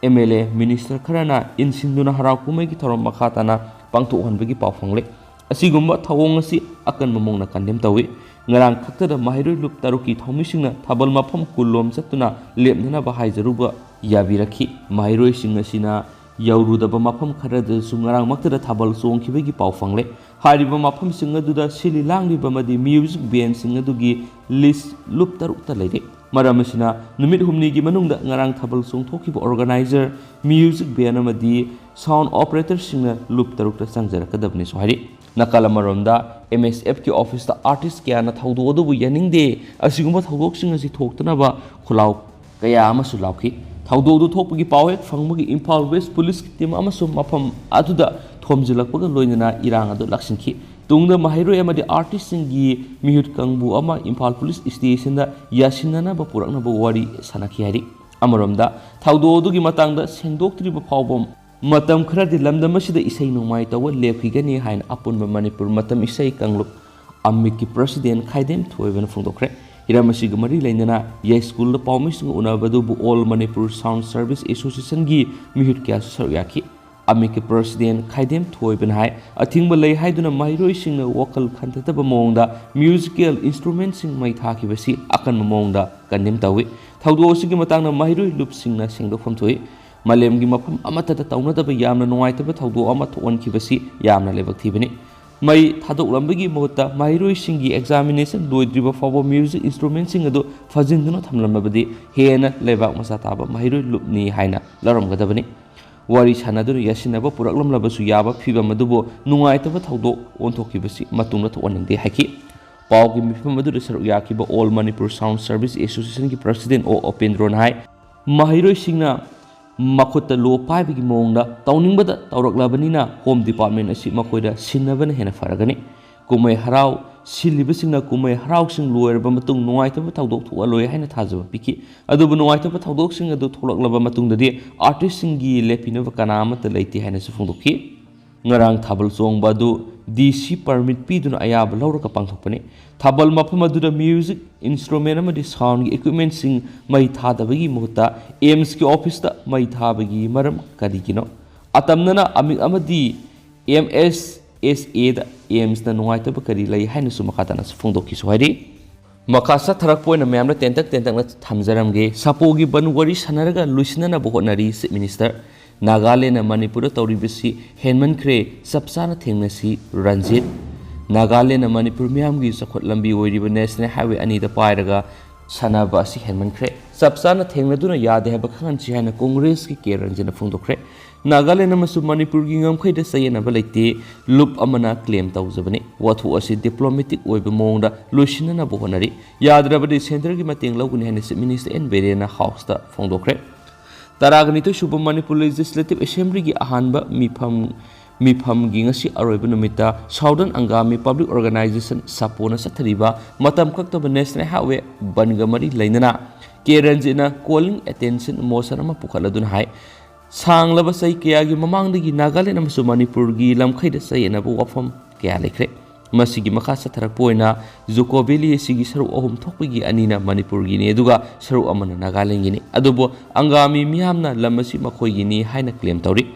ꯑꯦꯝ ꯑꯦꯜ ꯑꯦ, ꯃꯤꯅꯤꯁꯇꯔ ꯈꯔꯅ ꯏꯟꯁꯤꯟꯗꯨꯅ ꯍꯔꯥꯎ ꯀꯨꯝꯍꯩꯒꯤ ꯊꯧꯔꯝ ꯃꯈꯥ ꯇꯥꯅ ꯄꯥꯡꯊꯣꯛꯍꯟꯕꯒꯤ ꯄꯥꯎ ꯐꯪꯂꯦ꯫ ꯑꯁꯤꯒꯨꯝꯕ ꯊꯧꯑꯣꯡ ꯑꯁꯤ ꯑꯀꯟꯕ ꯃꯑꯣꯡꯗ ꯀꯟꯗꯦꯝ ꯇꯧꯏ꯫ ꯉꯔꯥꯡ ꯈꯛꯇꯗ ꯃꯍꯩꯔꯣꯏ ꯂꯨꯞ ꯇꯔꯨꯛꯀꯤ ꯊꯧꯃꯤꯁꯤꯡꯅ ꯊꯥꯕꯜ ꯃꯐꯝ ꯀꯨꯟꯂꯣꯝ ꯆꯠꯇꯨꯅ ꯂꯦꯞꯅꯅꯕ ꯍꯥꯏꯖꯔꯨꯕ ꯌꯥꯕꯤꯔꯛꯈꯤ꯫ ꯃꯍꯩꯔꯣꯏꯁꯤꯡ ꯑꯁꯤꯅ ꯌꯧꯔꯨꯗꯕ ꯃꯐꯝ ꯈꯔꯗꯁꯨ ꯉꯔꯥꯡꯃꯛꯇꯗ ꯊꯥꯕꯜ ꯆꯣꯡꯈꯤꯕꯒꯤ ꯄꯥꯎ ꯐꯪꯂꯦ꯫ ꯍꯥꯏꯔꯤꯕ ꯃꯐꯝꯁꯤꯡ ꯑꯗꯨꯗ ꯁꯤꯜꯂꯤ ꯂꯥꯡꯂꯤꯕ ꯑꯃꯗꯤ ꯃ꯭ꯌꯨꯖꯤꯛ ꯕꯦꯟꯁꯤꯡ ꯑꯗꯨꯒꯤ ꯂꯤꯁ ꯂꯨꯞ ꯇꯔꯨꯛꯇ ꯂꯩꯔꯦ꯫ ꯃꯔꯝ ꯑꯁꯤꯅ ꯅꯨꯃꯤꯠ ꯍꯨꯝꯅꯤꯒꯤ ꯃꯅꯨꯡꯗ ꯉꯔꯥꯡ ꯊꯥꯕꯜ ꯆꯣꯡꯊꯣꯛꯈꯤꯕ ꯑꯣꯔꯒꯅꯥꯏꯖꯔ, ꯃ꯭ꯌꯨꯖꯤꯛ ꯕꯦꯟ ꯑꯃꯗꯤ ꯁꯥꯎꯟ ꯑꯣꯄꯔꯦꯇꯔꯁꯤꯡꯅ ꯂꯨꯞ ꯇꯔꯨꯛꯇ ꯆꯪꯖꯔꯛꯀꯗꯕꯅꯤꯁꯨ ꯍꯥꯏꯔꯤ꯫ ꯅꯥꯀꯜ ꯑꯃꯔꯣꯝꯗ ꯑꯦꯝ ꯑꯦꯁ ꯑꯦꯐꯀꯤ ꯑꯣꯐꯤꯁꯇ ꯑꯥꯔꯇꯤꯁ ꯀꯌꯥꯅ ꯊꯧꯗꯣꯛ ꯑꯗꯨꯕꯨ ꯌꯥꯅꯤꯡꯗꯦ, ꯑꯁꯤꯒꯨꯝꯕ ꯊꯧꯗꯣꯛꯁꯤꯡ ꯑꯁꯤ ꯊꯣꯛꯇꯅꯕ ꯈꯨꯜꯂꯥꯎ ꯀꯌꯥ ꯑꯃꯁꯨ ꯂꯥꯎꯈꯤ꯫ ꯊꯧꯗꯣꯛ ꯑꯗꯨ ꯊꯣꯛꯄꯒꯤ ꯄꯥꯎ ꯍꯦꯛ ꯐꯪꯕꯒ ꯏꯝꯐꯥꯜ ꯋꯦꯁ ꯄꯨꯂꯤꯁꯀꯤ ꯇꯤꯝ ꯑꯃꯁꯨ ꯃꯐꯝ ꯑꯗꯨꯗ ꯊꯣꯝꯖꯤꯜꯂꯛꯄꯒ ꯂꯣꯏꯅꯅ ꯏꯔꯥꯡ ꯑꯗꯨ ꯂꯥꯛꯁꯤꯟꯈꯤ꯫ ꯇꯨꯡꯗ ꯃꯍꯩꯔꯣꯏ ꯑꯃꯗꯤ ꯑꯥꯔꯇꯤꯁꯁꯤꯡꯒꯤ ꯃꯤꯍꯨꯠ ꯀꯥꯡꯕꯨ ꯑꯃ ꯏꯝꯐꯥꯜ ꯄꯨꯂꯤꯁ ꯁ꯭ꯇꯦꯁꯟꯗ ꯌꯥꯁꯤꯟꯅꯅꯕ ꯄꯨꯔꯛꯅꯕ ꯋꯥꯔꯤ ꯁꯥꯟꯅꯈꯤ ꯍꯥꯏꯔꯤ꯫ ꯑꯃꯔꯣꯝꯗ ꯊꯧꯗꯣꯛ ꯑꯗꯨꯒꯤ ꯃꯇꯥꯡꯗ ꯁꯦꯡꯗꯣꯛꯇ꯭ꯔꯤꯕ ꯐꯥꯎꯕ ꯃꯇꯝ ꯈꯔꯗꯤ ꯂꯝꯗꯝ ꯑꯁꯤꯗ ꯏꯁꯩ ꯅꯣꯡꯃꯥꯏ ꯇꯧꯕ ꯂꯦꯞꯈꯤꯒꯅꯤ ꯍꯥꯏꯅ ꯑꯄꯨꯟꯕ ꯃꯅꯤꯄꯨꯔ ꯃꯇꯝ ꯏꯁꯩ ꯀꯥꯡꯂꯨꯞ ꯑꯃꯤꯠꯀꯤ ꯄ꯭ꯔꯁꯤꯗꯦꯟ ꯈꯥꯏꯗꯦꯝ ꯊꯣꯏꯕꯅ ꯐꯣꯡꯗꯣꯛꯈ꯭ꯔꯦ꯫ ꯍꯤꯔꯝ ꯑꯁꯤꯒ ꯃꯔꯤ ꯂꯩꯅꯅ ꯌꯥꯏꯁ꯭ꯀꯨꯜꯗ ꯄꯥꯎꯃꯤꯁꯤꯡꯒ ꯎꯅꯕꯗꯨꯕꯨ ꯑꯣꯜ ꯃꯅꯤꯄꯨꯔ ꯁꯥꯎꯟ ꯁꯔꯚꯤꯁ ꯑꯦꯁꯣꯁꯤꯌꯦꯁꯟꯒꯤ ꯃꯤꯍꯨꯠ ꯀꯌꯥꯁꯨ ꯁꯔꯨꯛ ꯌꯥꯈꯤ꯫ ꯑꯃꯤꯛꯀꯤ ꯄ꯭ꯔꯁꯤꯗꯦꯟ ꯈꯥꯏꯗꯦꯝ ꯊꯣꯏꯕꯅ ꯍꯥꯏ, ꯑꯊꯤꯡꯕ ꯂꯩ ꯍꯥꯏꯗꯨꯅ ꯃꯍꯩꯔꯣꯏꯁꯤꯡꯅ ꯋꯥꯈꯜ ꯈꯟꯊꯗꯕ ꯃꯑꯣꯡꯗ ꯃ꯭ꯌꯨꯖꯤꯀꯦꯜ ꯏꯟꯁꯇ꯭ꯔꯨꯃꯦꯟꯁꯤꯡ ꯃꯩ ꯊꯥꯈꯤꯕꯁꯤ ꯑꯀꯟꯕ ꯃꯑꯣꯡꯗ ꯀꯟꯗꯦꯝ ꯇꯧꯏ꯫ ꯊꯧꯗꯣꯛ ꯑꯁꯤꯒꯤ ꯃꯇꯥꯡꯗ ꯃꯍꯩꯔꯣꯏ ꯂꯨꯞꯁꯤꯡꯅ ꯁꯦꯡꯗꯣꯛꯐꯝ ꯊꯣꯛꯏ꯫ ꯃꯥꯂꯦꯝꯒꯤ ꯃꯐꯝ ꯑꯃꯠꯇꯗ ꯇꯧꯅꯗꯕ ꯌꯥꯝꯅ ꯅꯨꯡꯉꯥꯏꯇꯕ ꯊꯧꯗꯣꯛ ꯑꯃ ꯊꯣꯛꯍꯟꯈꯤꯕꯁꯤ ꯌꯥꯝꯅ ꯂꯥꯏꯕꯛ ꯊꯤꯕꯅꯤ꯫ ꯃꯩ ꯊꯥꯗꯣꯛꯂꯝꯕꯒꯤ ꯃꯍꯨꯠꯇ ꯃꯍꯩꯔꯣꯏꯁꯤꯡꯒꯤ ꯑꯦꯛꯖꯥꯃꯤꯅꯦꯁꯟ ꯂꯣꯏꯗ꯭ꯔꯤꯕ ꯐꯥꯎꯕ ꯃ꯭ꯌꯨꯖꯤꯛ ꯏꯟꯁꯇ꯭ꯔꯨꯃꯦꯟꯁꯤꯡ ꯑꯗꯨ ꯐꯥꯖꯤꯟꯗꯨꯅ ꯊꯝꯂꯝꯂꯕꯗꯤ ꯍꯦꯟꯅ ꯂꯩꯕꯥꯛ ꯃꯆꯥ ꯇꯥꯕ ꯃꯍꯩꯔꯣꯏ ꯂꯨꯞꯅꯤ ꯍꯥꯏꯅ ꯂꯧꯔꯝꯒꯗꯕꯅꯤ꯫ ꯋꯥꯔꯤ ꯁꯥꯟꯅꯗꯨꯅ ꯌꯥꯁꯤꯟꯅꯕ ꯄꯨꯔꯛꯂꯝꯂꯕꯁꯨ ꯌꯥꯕ ꯐꯤꯚꯝ ꯑꯗꯨꯕꯨ ꯅꯨꯡꯉꯥꯏꯇꯕ ꯊꯧꯗꯣꯛ ꯑꯣꯟꯊꯣꯛꯈꯤꯕꯁꯤ ꯃꯇꯨꯡꯗ ꯊꯣꯛꯍꯟꯅꯤꯡꯗꯦ ꯍꯥꯏꯈꯤ꯫ ꯄꯥꯎꯒꯤ ꯃꯤꯐꯝ ꯑꯗꯨꯗ ꯁꯔꯨꯛ ꯌꯥꯈꯤꯕ All Manipur Sound Service Association ꯒꯤ ꯄ꯭ꯔꯁꯤꯗꯦꯟ ꯑꯣ ꯑꯣꯄꯦꯟꯗ꯭ꯔꯣꯅ ꯍꯥꯏ, ꯃꯍꯩꯔꯣꯏꯁꯤꯡꯅ ꯃꯈꯨꯠꯇ ꯂꯣ ꯄꯥꯏꯕꯒꯤ ꯃꯑꯣꯡꯗ ꯇꯧꯅꯤꯡꯕꯗ ꯇꯧꯔꯛꯂꯕꯅꯤꯅ ꯍꯣꯝ ꯗꯤꯄꯥꯔꯠꯃꯦꯟ ꯑꯁꯤ ꯃꯈꯣꯏꯗ ꯁꯤꯟꯅꯕꯅ ꯍꯦꯟꯅ ꯐꯔꯒꯅꯤ꯫ ꯀꯨꯝꯍꯩ ꯍꯔꯥꯎ ꯁꯤꯜꯂꯤꯕꯁꯤꯡꯅ ꯀꯨꯝꯍꯩ ꯍꯔꯥꯎꯁꯤꯡ ꯂꯣꯏꯔꯕ ꯃꯇꯨꯡ ꯅꯨꯡꯉꯥꯏꯇꯕ ꯊꯧꯗꯣꯛ ꯊꯣꯛꯍꯜꯂꯣꯏ ꯍꯥꯏꯅ ꯊꯥꯖꯕ ꯄꯤꯈꯤ꯫ ꯑꯗꯨꯕꯨ ꯅꯨꯡꯉꯥꯏꯇꯕ ꯊꯧꯗꯣꯛꯁꯤꯡ ꯑꯗꯨ ꯊꯣꯛꯂꯛꯂꯕ ꯃꯇꯨꯡꯗꯗꯤ ꯑꯥꯔꯇꯤꯁꯁꯤꯡꯒꯤ ꯂꯦꯞꯄꯤꯅꯕ ꯀꯅꯥ ꯑꯃꯠꯇ ꯂꯩꯇꯦ ꯍꯥꯏꯅꯁꯨ ꯐꯣꯡꯗꯣꯛꯈꯤ꯫ ꯉꯔꯥꯡ ꯊꯥꯕꯜ ꯆꯣꯡꯕ ꯑꯗꯨ ꯗꯤ ꯁꯤ ꯄꯔꯃꯤꯠ ꯄꯤꯗꯨꯅ ꯑꯌꯥꯕ ꯂꯧꯔꯒ ꯄꯥꯡꯊꯣꯛꯄꯅꯤ꯫ ꯊꯥꯕꯜ ꯃꯐꯝ ꯑꯗꯨꯗ ꯃ꯭ꯌꯨꯖꯤꯛ ꯏꯟꯁꯇ꯭ꯔꯨꯃꯦꯟ ꯑꯃꯗꯤ ꯁꯥꯎꯟꯒꯤ ꯏꯀ꯭ꯋꯤꯞꯃꯦꯟꯁꯤꯡ ꯃꯩ ꯊꯥꯗꯕꯒꯤ ꯃꯍꯨꯠꯇ ꯑꯦꯝꯁꯀꯤ ꯑꯣꯐꯤꯁꯇ ꯃꯩ ꯊꯥꯕꯒꯤ ꯃꯔꯝ ꯀꯔꯤꯒꯤꯅꯣ? ꯑꯇꯝꯅꯅ ꯑꯃꯤꯛ ꯑꯃꯗꯤ ꯑꯦꯝ ꯑꯦꯁ ꯑꯦꯁ ꯑꯦꯗ ꯑꯦꯝꯁꯅ ꯅꯨꯡꯉꯥꯏꯇꯕ ꯀꯔꯤ ꯂꯩ ꯍꯥꯏꯅꯁꯨ ꯃꯈꯥ ꯇꯥꯅꯁꯨ ꯐꯣꯡꯗꯣꯛꯈꯤꯁꯨ ꯍꯥꯏꯔꯤ꯫ ꯃꯈꯥ ꯆꯠꯊꯔꯛꯄ ꯑꯣꯏꯅ ꯃꯌꯥꯝꯗ ꯇꯦꯟꯇꯛ ꯇꯦꯟꯇꯛꯅ ꯊꯝꯖꯔꯝꯒꯦ꯫ ꯁꯥꯄꯣꯒꯤ ꯕꯟ ꯋꯥꯔꯤ ꯁꯥꯟꯅꯔꯒ ꯂꯣꯏꯁꯤꯟꯅꯅꯕ ꯍꯣꯠꯅꯔꯤ ꯆꯤꯐ ꯃꯤꯅꯤꯁꯇꯔ꯫ ꯅꯥꯒꯥꯂꯦꯟꯅ ꯃꯅꯤꯄꯨꯔꯗ ꯇꯧꯔꯤꯕꯁꯤ ꯍꯦꯟꯃꯟꯈ꯭ꯔꯦ, ꯆꯞ ꯆꯥꯅ ꯊꯦꯡꯅꯁꯤ ꯔꯟꯖꯤꯠ꯫ ꯅꯥꯒꯥꯂꯦꯟꯅ ꯃꯅꯤꯄꯨꯔ ꯃꯤꯌꯥꯝꯒꯤ ꯆꯥꯎꯈꯠ ꯂꯝꯕꯤ ꯑꯣꯏꯔꯤꯕ ꯅꯦꯁꯅꯦꯜ ꯍꯥꯏꯋꯦ ꯑꯅꯤꯗ ꯄꯥꯏꯔꯒ ꯁꯥꯟꯅꯕ ꯑꯁꯤ ꯍꯦꯟꯃꯟꯈ꯭ꯔꯦ꯫ ꯆꯞ ꯆꯥꯅ ꯊꯦꯡꯅꯗꯨꯅ ꯌꯥꯗꯦ ꯍꯥꯏꯕ ꯈꯪꯍꯟꯁꯤ ꯍꯥꯏꯅ ꯀꯣꯡꯒ꯭ꯔꯦꯁꯀꯤ ꯀꯦ ꯔꯟꯖꯤꯠꯅ ꯐꯣꯡꯗꯣꯛꯈ꯭ꯔꯦ꯫ ꯅꯥꯒꯥꯂꯦꯟ ꯑꯃꯁꯨꯡ ꯃꯅꯤꯄꯨꯔꯒꯤ ꯉꯝꯈꯩꯗ ꯆꯌꯦꯠꯅꯕ ꯂꯩꯇꯦ, ꯂꯨꯞ ꯑꯃꯅ ꯀ꯭ꯂꯦꯝ ꯇꯧꯖꯕꯅꯤ꯫ ꯋꯥꯊꯣꯛ ꯑꯁꯤ ꯗꯤꯄ꯭ꯂꯣꯃꯦꯇꯤꯛ ꯑꯣꯏꯕ ꯃꯑꯣꯡꯗ ꯂꯣꯏꯁꯤꯟꯅꯅꯕ ꯍꯣꯠꯅꯔꯤ꯫ ꯌꯥꯗ꯭ꯔꯕꯗꯤ ꯁꯦꯟꯇꯔꯒꯤ ꯃꯇꯦꯡ ꯂꯧꯒꯅꯤ ꯍꯥꯏꯅ ꯆꯤꯐ ꯃꯤꯅꯤꯁꯇꯔ ꯑꯦꯟ ꯕꯤꯔꯦꯟꯅ ꯍꯥꯎꯁꯇ ꯐꯣꯡꯗꯣꯛꯈ꯭ꯔꯦ꯫ ꯇꯔꯥꯒ ꯅꯤꯊꯣꯏ ꯁꯨꯕ ꯃꯅꯤꯄꯨꯔ ꯂꯦꯖꯤꯁꯂꯦꯇꯤꯚ ꯑꯦꯁꯦꯝꯕ꯭ꯂꯤꯒꯤ ꯑꯍꯥꯟꯕ ꯃꯤꯐꯝ, ꯃꯤꯐꯝꯒꯤ ꯉꯁꯤ ꯑꯔꯣꯏꯕ ꯅꯨꯃꯤꯠꯇ ꯁꯥꯎꯗꯔꯟ ꯑꯪꯒꯥꯃꯤ ꯄꯕ꯭ꯂꯤꯛ ꯑꯣꯔꯒꯅꯥꯏꯖꯦꯁꯟ, ꯁꯥꯄꯣꯅ ꯆꯠꯊꯔꯤꯕ ꯃꯇꯝ ꯀꯛꯇꯕ ꯅꯦꯁꯅꯦꯜ ꯍꯥꯏꯋꯦ ꯕꯟꯒ ꯃꯔꯤ ꯂꯩꯅꯅ ꯀꯦ ꯔꯟꯖꯤꯠꯅ ꯀꯣꯂꯤꯡ ꯑꯦꯇꯦꯟꯁꯟ ꯃꯣꯁꯟ ꯑꯃ ꯄꯨꯈꯠꯂꯗꯨꯅ ꯍꯥꯏ, ꯁꯥꯡꯂꯕ ꯆꯍꯤ ꯀꯌꯥꯒꯤ ꯃꯃꯥꯡꯗꯒꯤ ꯅꯥꯒꯥꯂꯦꯟ ꯑꯃꯁꯨꯡ ꯃꯅꯤꯄꯨꯔꯒꯤ ꯂꯝꯈꯩꯗ ꯆꯌꯦꯠꯅꯕ ꯋꯥꯐꯝ ꯀꯌꯥ ꯂꯩꯈ꯭ꯔꯦ꯫ ꯃꯁꯤꯒꯤ ꯃꯈꯥ ꯆꯠꯊꯔꯛꯄ ꯑꯣꯏꯅ ꯖꯨꯀꯣ ꯚꯦꯂꯤ ꯑꯁꯤꯒꯤ ꯁꯔꯨꯛ ꯑꯍꯨꯝ ꯊꯣꯛꯄꯒꯤ ꯑꯅꯤꯅ ꯃꯅꯤꯄꯨꯔꯒꯤꯅꯤ, ꯑꯗꯨꯒ ꯁꯔꯨꯛ ꯑꯃꯅ ꯅꯥꯒꯥꯂꯦꯟꯒꯤꯅꯤ꯫ ꯑꯗꯨꯕꯨ ꯑꯪꯒꯥꯃꯤ ꯃꯤꯌꯥꯝꯅ ꯂꯝ ꯑꯁꯤ ꯃꯈꯣꯏꯒꯤꯅꯤ ꯍꯥꯏꯅ ꯀ꯭ꯂꯦꯝ ꯇꯧꯔꯤ꯫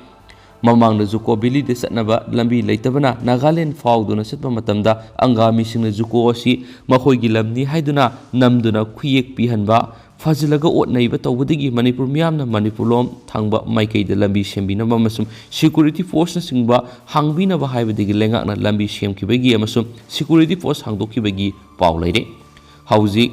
ꯃꯃꯥꯡꯗ ꯖꯨꯀꯣ ꯚꯦꯂꯤꯗ ꯆꯠꯅꯕ ꯂꯝꯕꯤ ꯂꯩꯇꯕꯅ ꯅꯥꯒꯥꯂꯦꯟ ꯐꯥꯎꯗꯨꯅ ꯆꯠꯄ ꯃꯇꯝꯗ ꯑꯪꯒꯥꯃꯤꯁꯤꯡꯅ ꯖꯨꯀꯣ ꯑꯁꯤ ꯃꯈꯣꯏꯒꯤ ꯂꯝꯅꯤ ꯍꯥꯏꯗꯨꯅ ꯅꯝꯗꯨꯅ ꯈꯨꯌꯦꯛ ꯄꯤꯍꯟꯕ, ꯐꯥꯖꯤꯜꯂꯒ ꯑꯣꯠ ꯅꯩꯕ ꯇꯧꯕꯗꯒꯤ ꯃꯅꯤꯄꯨꯔ ꯃꯤꯌꯥꯝꯅ ꯃꯅꯤꯄꯨꯔ ꯂꯣꯝ ꯊꯥꯡꯕ ꯃꯥꯏꯀꯩꯗ ꯂꯝꯕꯤ ꯁꯦꯝꯕꯤꯅꯕ ꯑꯃꯁꯨꯡ ꯁꯦꯀ꯭ꯌꯨꯔꯤꯇꯤ ꯐꯣꯔꯁꯅꯆꯤꯡꯕ ꯍꯥꯡꯕꯤꯅꯕ ꯍꯥꯏꯕꯗꯒꯤ ꯂꯩꯉꯥꯛꯅ ꯂꯝꯕꯤ ꯁꯦꯝꯈꯤꯕꯒꯤ ꯑꯃꯁꯨꯡ ꯁꯦꯀ꯭ꯌꯨꯔꯤꯇꯤ ꯐꯣꯔꯁ ꯍꯥꯡꯗꯣꯛꯈꯤꯕꯒꯤ ꯄꯥꯎ ꯂꯩꯔꯦ꯫ ꯍꯧꯖꯤꯛ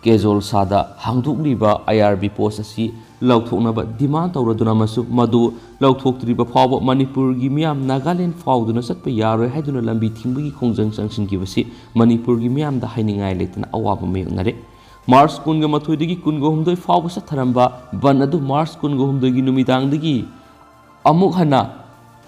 ꯀꯦꯖꯣꯜꯁꯥꯗ ꯍꯥꯡꯗꯣꯛꯂꯤꯕ ꯑꯥꯏ ꯑꯥꯔ ꯕꯤ ꯄꯣꯁ ꯑꯁꯤ ꯂꯧꯊꯣꯛꯅꯕ ꯗꯤꯃꯥꯟ ꯇꯧꯔꯗꯨꯅ ꯑꯃꯁꯨꯡ ꯃꯗꯨ ꯂꯧꯊꯣꯛꯇ꯭ꯔꯤꯕ ꯐꯥꯎꯕ ꯃꯅꯤꯄꯨꯔꯒꯤ ꯃꯤꯌꯥꯝ ꯅꯥꯒꯥꯂꯦꯟ ꯐꯥꯎꯗꯨꯅ ꯆꯠꯄ ꯌꯥꯔꯣꯏ ꯍꯥꯏꯗꯨꯅ ꯂꯝꯕꯤ ꯊꯤꯡꯕꯒꯤ ꯈꯣꯡꯖꯪ ꯆꯪꯁꯤꯟꯈꯤꯕꯁꯤ ꯃꯅꯤꯄꯨꯔꯒꯤ ꯃꯤꯌꯥꯝꯗ ꯍꯥꯏꯅꯤꯡꯉꯥꯏ ꯂꯩꯇꯅ ꯑꯋꯥꯕ ꯃꯥꯌꯣꯛꯅꯔꯦ꯫ ꯃꯥꯔꯆ ꯀꯨꯟꯒ ꯃꯥꯊꯣꯏꯗꯒꯤ ꯀꯨꯟꯒ ꯍꯨꯝꯗꯣꯏ ꯐꯥꯎꯕ ꯆꯠꯊꯔꯝꯕ ꯕꯟ ꯑꯗꯨ ꯃꯥꯔꯆ ꯀꯨꯟꯒ ꯍꯨꯝꯗꯣꯏꯒꯤ ꯅꯨꯃꯤꯗꯥꯡꯗꯒꯤ ꯑꯃꯨꯛ ꯍꯟꯅ